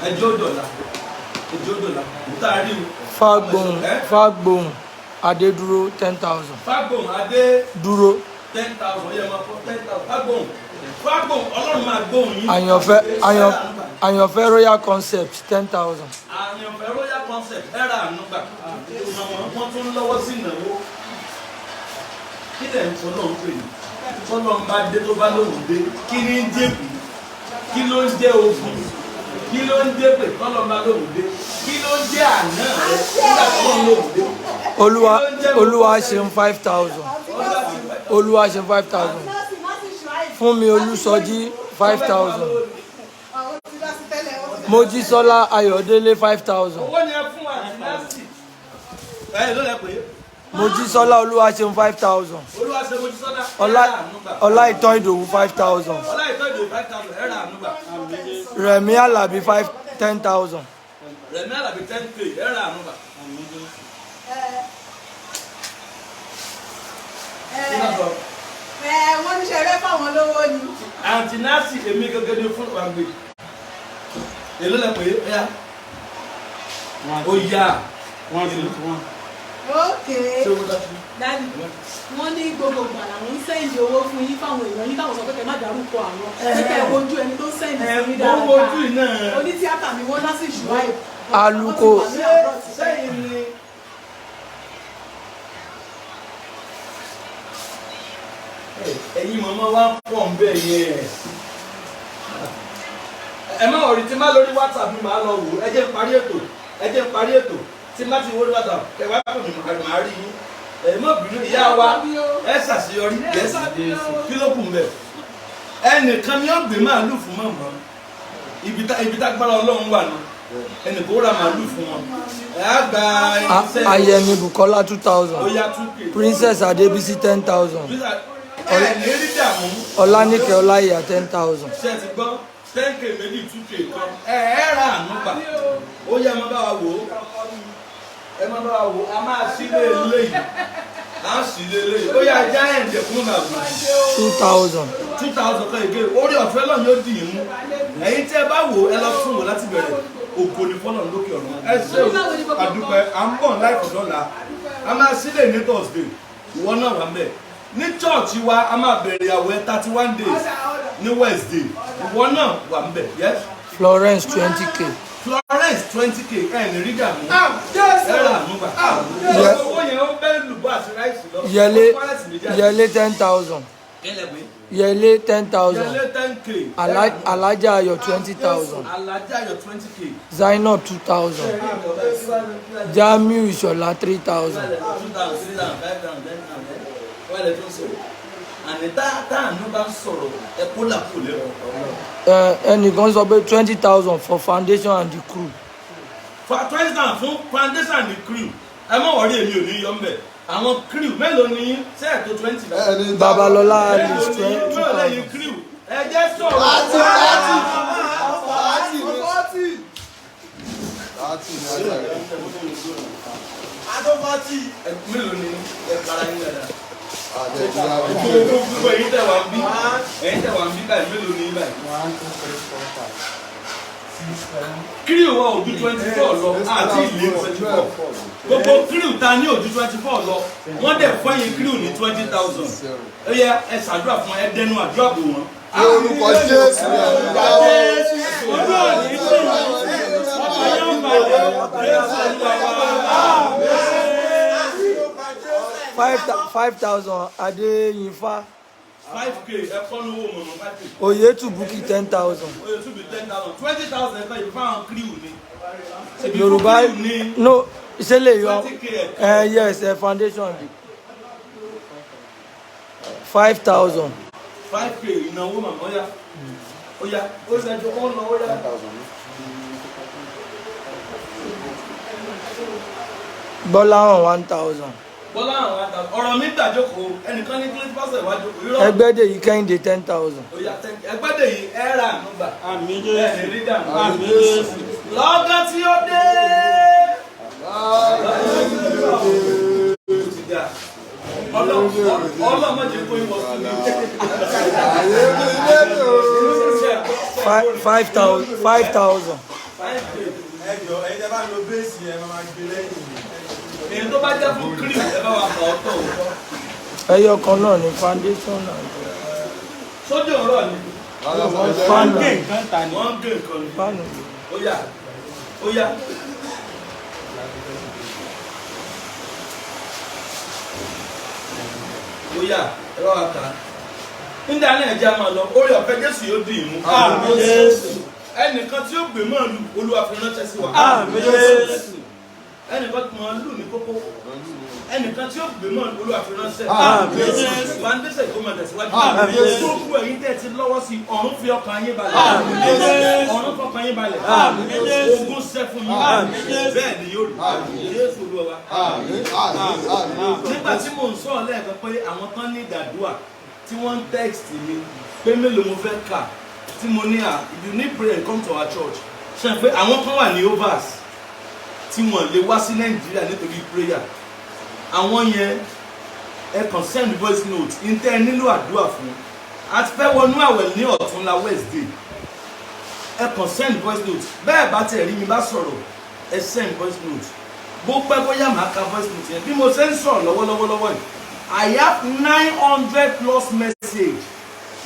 Ẹjọ́ dọ̀là. Ẹjọ́ dọ̀là. Níta rí o. Fágbóhùn. Ẹ́? Fágbóhùn Adédúró, 10,000. Fágbóhùn Adé Dúró. 10,000. Ó yẹ máa fọ́ 10,000. Fágbóhùn. Fágbóhùn, Ọlọ́run máa gbóhùn yín. Àyànfẹ́ Àyànfẹ́ Royal Concept, 10,000. Àyànfẹ́ Royal Concept, ẹ̀rà ànúgbà. Àwọn wọn tún lọ́wọ́ sí ìnáwó. Kí lẹ̀ ń sọ náà ń pè ní tọ́lọ́ ń bá dé, tó bá lóhùn dé, kí ní ń jẹ́kù? Kí ló ń jẹ́ ogun? Kí ló ń jẹ́ pé tọ́lọ́ ń bá lóhùn dé? Kí ló ń jẹ́ àná rẹ nígbà tó ń lóhùn dé? Olúwa Olúwa ṣeun, 5,000. Olúwa ṣeun, 5,000. Fúnmi Olúsọjí, 5,000. Mojísọ́lá Ayọ̀délé, 5,000. Owó ni ẹ fún wa àti násì ẹ ló lẹ pé. Mojísọ́lá Olúwaṣeun, 5,000. Olúwa ṣe Mojísọ́lá. Ọlá Ẹ̀rà ànúgbà. Ọláìtàn Ìdòwú, 5,000. Ọlá ìtọ́ Ìdòwú, 5,000, ẹ̀rà ànúgbà. Rẹ̀mí Àlàbí 5 10,000. Rẹ̀mí Àlàbí 10K, ẹ ra àánú gbà. Ẹ wọ́n ní ṣe rẹ́ fáwọn lówó ni. Àǹtí Násì, èmi gẹ́gẹ́ ní fún wa gbé. Èló lẹ pé ẹ yá? Ó yá. Ok. Ṣé owó dá sí? Daddy, wọ́n ní gbogbo ìgbà làwọn ń send owó fún yín fáwọn èèyàn yín, táwọn sọ pé kẹ́ má dárúkọ àwọn, pé kẹ́ ẹ wojú ẹni tó ń send Ẹ sí yín mo ń wojú dáadáa. yìí náà. Onítíátà ni wọ́n lásì ṣùgbọ́n Aluko. Ṣé sẹ́yìn ni? Ẹ̀yin màmá wa pọ̀ ń bẹ̀ yẹn. Ẹ má wọrí, tí má lórí WhatsApp mi, màá lọ wò. Ẹ jẹ́ n parí ètò, ẹ jẹ́ n parí ètò. Tí má ti wọlé WhatsApp, ẹ wá pè mí, màá rí yín. Ẹ má bínú, ìyá wa, ẹ ṣàṣeyọrí. Yẹsì, kí ló kù ń bẹ̀? Ẹnìkan ni ó gbé màálù fún màmá. Ibi tá gbára Ọlọ́run wà ní ẹnì kó ra màálù fún wọn. Ẹ á gba iṣẹ́. Ayẹni Bukola two Ó thousand. yá, 2K. Princess Adebisi 10,000. Ẹ ní rí dààmú. Ọlánìkẹ́ Ọláìyá 10,000. Ṣe ti gbọ́? 10K méjì, 2K kan. Ẹ ra àánú gbà. Ó yẹ, ẹ má bá wa wò ó, ẹ má bá wa wò ó. A máa sílé eléyìí, a sílé eléyìí. Ó yá, ajá ẹ̀ ń dẹ̀kún bàbá. 2,000. 2,000 kan ìgbé. Orí ọ̀fẹ́ náà yóò dì í mú. Ẹ̀yin tí ẹ bá wò ó, ẹ lọ fún wò láti bẹ̀rẹ̀. Ògo ni fọ́nà lókè ọ̀run. Ẹ ṣé o, àdúpẹ́. À ń bọ̀ láìpẹ́ dọ́là. A máa sílẹ̀ ní Thursday. Ìwọ náà wà mẹ́ ní church wa. A máa bẹ̀rẹ̀ àwẹ̀ 31 days ní Wednesday. Ìwọ náà wà ń bẹ̀, yes. Florence 20K. Florence 20K. Ẹ̀ ní rí dààmú, ẹ rà àánú gbà. Owó yẹn, ó bẹ́ẹ̀ lùbọ́ àti rice lọ. Yẹlé. Ó fún rice méjì àti- Yẹlé 10,000. Kẹ́lẹ̀ pé. Yẹlé 10,000. Yẹlé 10K. Alájà Ayọ̀ 20,000. Alájà Ayọ̀ 20K. Zainab 2,000. Jamiu Ìṣọ̀lá 3,000. 2,000, 3,000, 5,000, 10,000. Wọ́n lè tún sọ̀rọ̀. Àní táànù bá ń sọ̀rọ̀, ẹ kó làkú lẹ́rọ. Ẹnìkan sọ pé 20,000 for foundation and the crew. For 20,000 fún foundation and the crew. Ẹ má worry, èmi ò ní yọ mbẹ̀. Àwọn crew mélòó ni yín? Ṣé ẹ̀ tó 20 báyìí? Babalọlá Mélòó Alice ni yín? two Mélòó lẹ́yìn thousand. crew? Ẹ jẹ́ sọ̀rọ̀. 30, 30, 30 ni, 30 ni ajá rẹ̀. Mélòó ni ẹ kára yín dáadáa? Àdé ìdílé àwọn. Gbogbo ẹ̀yin tẹ̀ wá ń bí, ẹ̀yin tẹ̀ wá ń bí báyìí, mélòó ni yín báyìí? One, two, three, four, five, six, seven. Crew wa ò ju 24 lọ, àti ìlé 24. Gbogbo crew ta ní ò ju 24 lọ. Wọ́n dẹ̀ fọ́yín crew ní 20,000. Ó yẹ, ẹ ṣàdúrà fún ẹ, dẹnu àdúrà bò wọ́n. Ní orúkọ Jésù ni àdúrà. Ojú òní sí ọmọ yóò balẹ̀. Jésù Olúwa wa. 5,000 Adéyínfá. 5K, ẹ kọ́ ní owó mọ̀mọ́, 5K. Oyetubuki 10,000. Oye tún bí 10,000, 20,000 ẹ̀kọ́ yìí fáwọn crew ni. Ṣèbí fún Yorùbá crew ni. No, ṣé lè yọ? 20K. Ẹ yes, ẹ foundation 5,000. 5K ìnáwó màmá. Ó yá, ó yá, ó ṣẹjọ, ó lọ, ó yá. Gbọ́láhàn 1,000. Bọ́lá àwọn àtàwọn ọ̀rọ̀ mi gbàjókòó. Ẹnìkan ní kílíọ̀tì pásítọ̀ ìwájókòó irọ́. Ẹgbẹ́dẹ̀yí Kẹ́hìndé 10,000. Ó yá, ẹgbẹ́dẹ̀ yìí, ẹ rà àánú gbà. Àmín Ẹ Jésù. ní rí dànù. Àmín Jésù. Lọ́gán tí ó dé. Ó ti dà. Ọlọ́mọ jẹ́ kó ìwọ sí mi. Ayé mi lẹ́nu. 5,000, 5,000. Ẹjọ, ẹ̀yin tẹ́ bá lo bass yẹn, máa gbé lẹ́yìn. Èyí tó bá jẹ́ fún crew, ẹ bá wa kà ọ́ tọ̀ o. Ẹyọ kan náà ní foundation and Sójú ọ̀rọ̀ ni. Fáànù. Wọ́n ń gé nǹkan ni. Fáànù. Ó yá, ó yá. Ó yá, ẹ bá wa kà á. Nígbà náà, ẹja máa lọ. Orí ọ̀fẹ́ Jésù yóò dì í mú. Àmín Jésù. Ẹnìkan tí ó gbé màálù, Olúwa fi ránṣẹ́ sí wa. Àmín Jésù. Ẹnìkan tí màálù ní kókó, ẹnìkan tí ó gbé màálù, Olúwa fi ránṣẹ́. Àmín Jésù. Foundation kó máa tẹ̀síwájú. Àmín Jésù. Gbogbo ẹ̀yin tẹ́ ti lọ́wọ́ sí, ọ̀run fi ọkàn yín balẹ̀. Àmín Jésù. Ọ̀run fọkàn yín balẹ̀. Àmín Jésù. Ogun ṣẹ́ fún yín. Àmín Jésù. Bẹ́ẹ̀ ni yóò rí. Jésù Olúwa wa. Àmín, àmín, àmín. Nígbà tí mò ń sọ̀rọ̀ lẹ́ẹ̀kan pé àwọn kan ní ìdàdúà tí wọ́n ń text mi pé mélòó mo fẹ́ kà. Tí mo ní à, if you need prayer, come to our church. Ṣe pé àwọn kan wà ní overs tí wọ́n lè wá sí Nàìjíríà nítorí prayer. Àwọn yẹn, ẹ kàn send voice note ntẹ́ ẹ nílò àdúrà fún. A ti fẹ́ wọnú àwẹ̀ ní ọ̀túnla Wednesday. Ẹ kàn send voice note. Bẹ́ẹ̀ bá tiẹ̀ rí mi bá sọ̀rọ̀, ẹ send voice note. Bó pẹ́ bóyá, màá ka voice note yẹn. Bí mo ṣe ń sọ̀rọ̀ lọ́wọ́lọ́wọ́ lọ́wọ́ yìí, I have 900 plus message.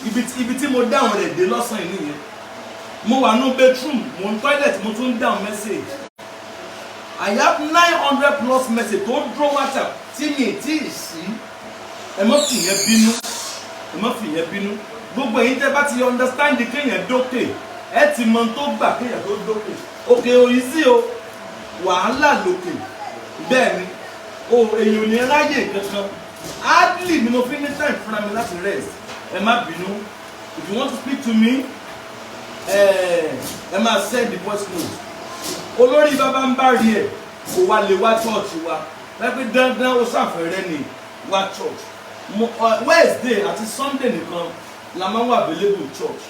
Ibi tí mo dáhùn rẹ̀ dé lọ́sàn-án yìí nìyẹn. Mo wà ní bedroom, mo ń toilet, mo tún ń dáhùn message. I have 900 plus message tó dúró WhatsApp tí mi tí ì sí. Ẹ má fi yẹn bínú, ẹ má fi yẹn bínú. Gbogbo ẹ̀yin tẹ́ bá ti understand kéèyàn dókè, ẹ ti mọ tó gbà kéèyàn tó dókè. Òkè òyìn sí o, wàhálà lókè. Bẹ́ẹ̀ ni o, èèyàn ò ní ráyè kankan. Hardly ni mo fi ní time fúnra mi láti rest. Ẹ má bínú. If you want to speak to me, ẹ máa send the voice note. Olórí bàbá ń bá rí ẹ kò wá lè wá church wa pẹ́pẹ́ dandan, ó ṣàfẹ́rẹ́ ni wá church mo. Wednesday àti Sunday nìkan la máa ń wà available church,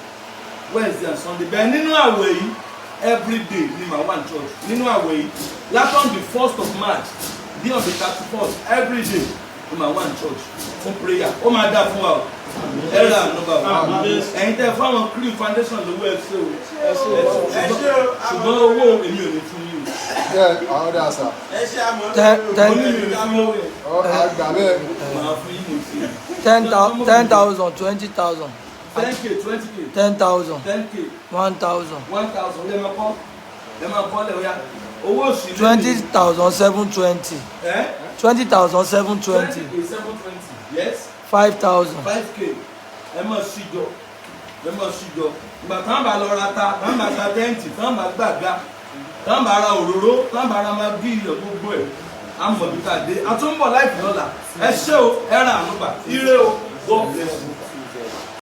Wednesday and Sunday. Bẹ́ẹ̀ nínú àwẹ̀ yìí, every day ni màá wà ní church nínú àwẹ̀ yìí. Látọ̀ the 1st of March dé on the 31st, every day ni màá wà ní church fún prayer. Ó máa dáa fún wa o. Ẹ ra àánú bá wa. Ẹ̀yin tẹ́ fáwọn crew foundation lówó, ẹ ṣé o. Ẹ ṣé o. Ṣùgbọ́n owó èmi ò ní fún yín o. Jẹ́ àwọn ọ̀dà sà. Ẹ ṣé, àmọ́. Ten Mo ní mi ò ní fún lówó yẹn. Àgbà bẹ́ẹ̀. Màá fún yín, mo ti. 10,000, 20,000. 10K, 20K. 10,000. 10K. 1,000. 1,000. Lè máa kọ́, lè máa kọ́ lẹ̀. Oya, owó òsì. 20,720. Ẹ. 20,720. 20K, 720, yes. 5,000. 5K. Ẹ mọ̀ síjọ, ẹ mọ̀ síjọ. Ìgbà táwọn bá lọ ra ta, táwọn bá ta tent, táwọn bá gbàgbá, táwọn bá ra òróró, táwọn bá ra magí, iyọ̀, gbogbo ẹ̀, à ń bọ̀ bí ká dé. A tún ń bọ̀ láìpẹ́ lọ́la. Ẹ ṣé o, ẹ ra àánú gbà. Ire o. God bless you.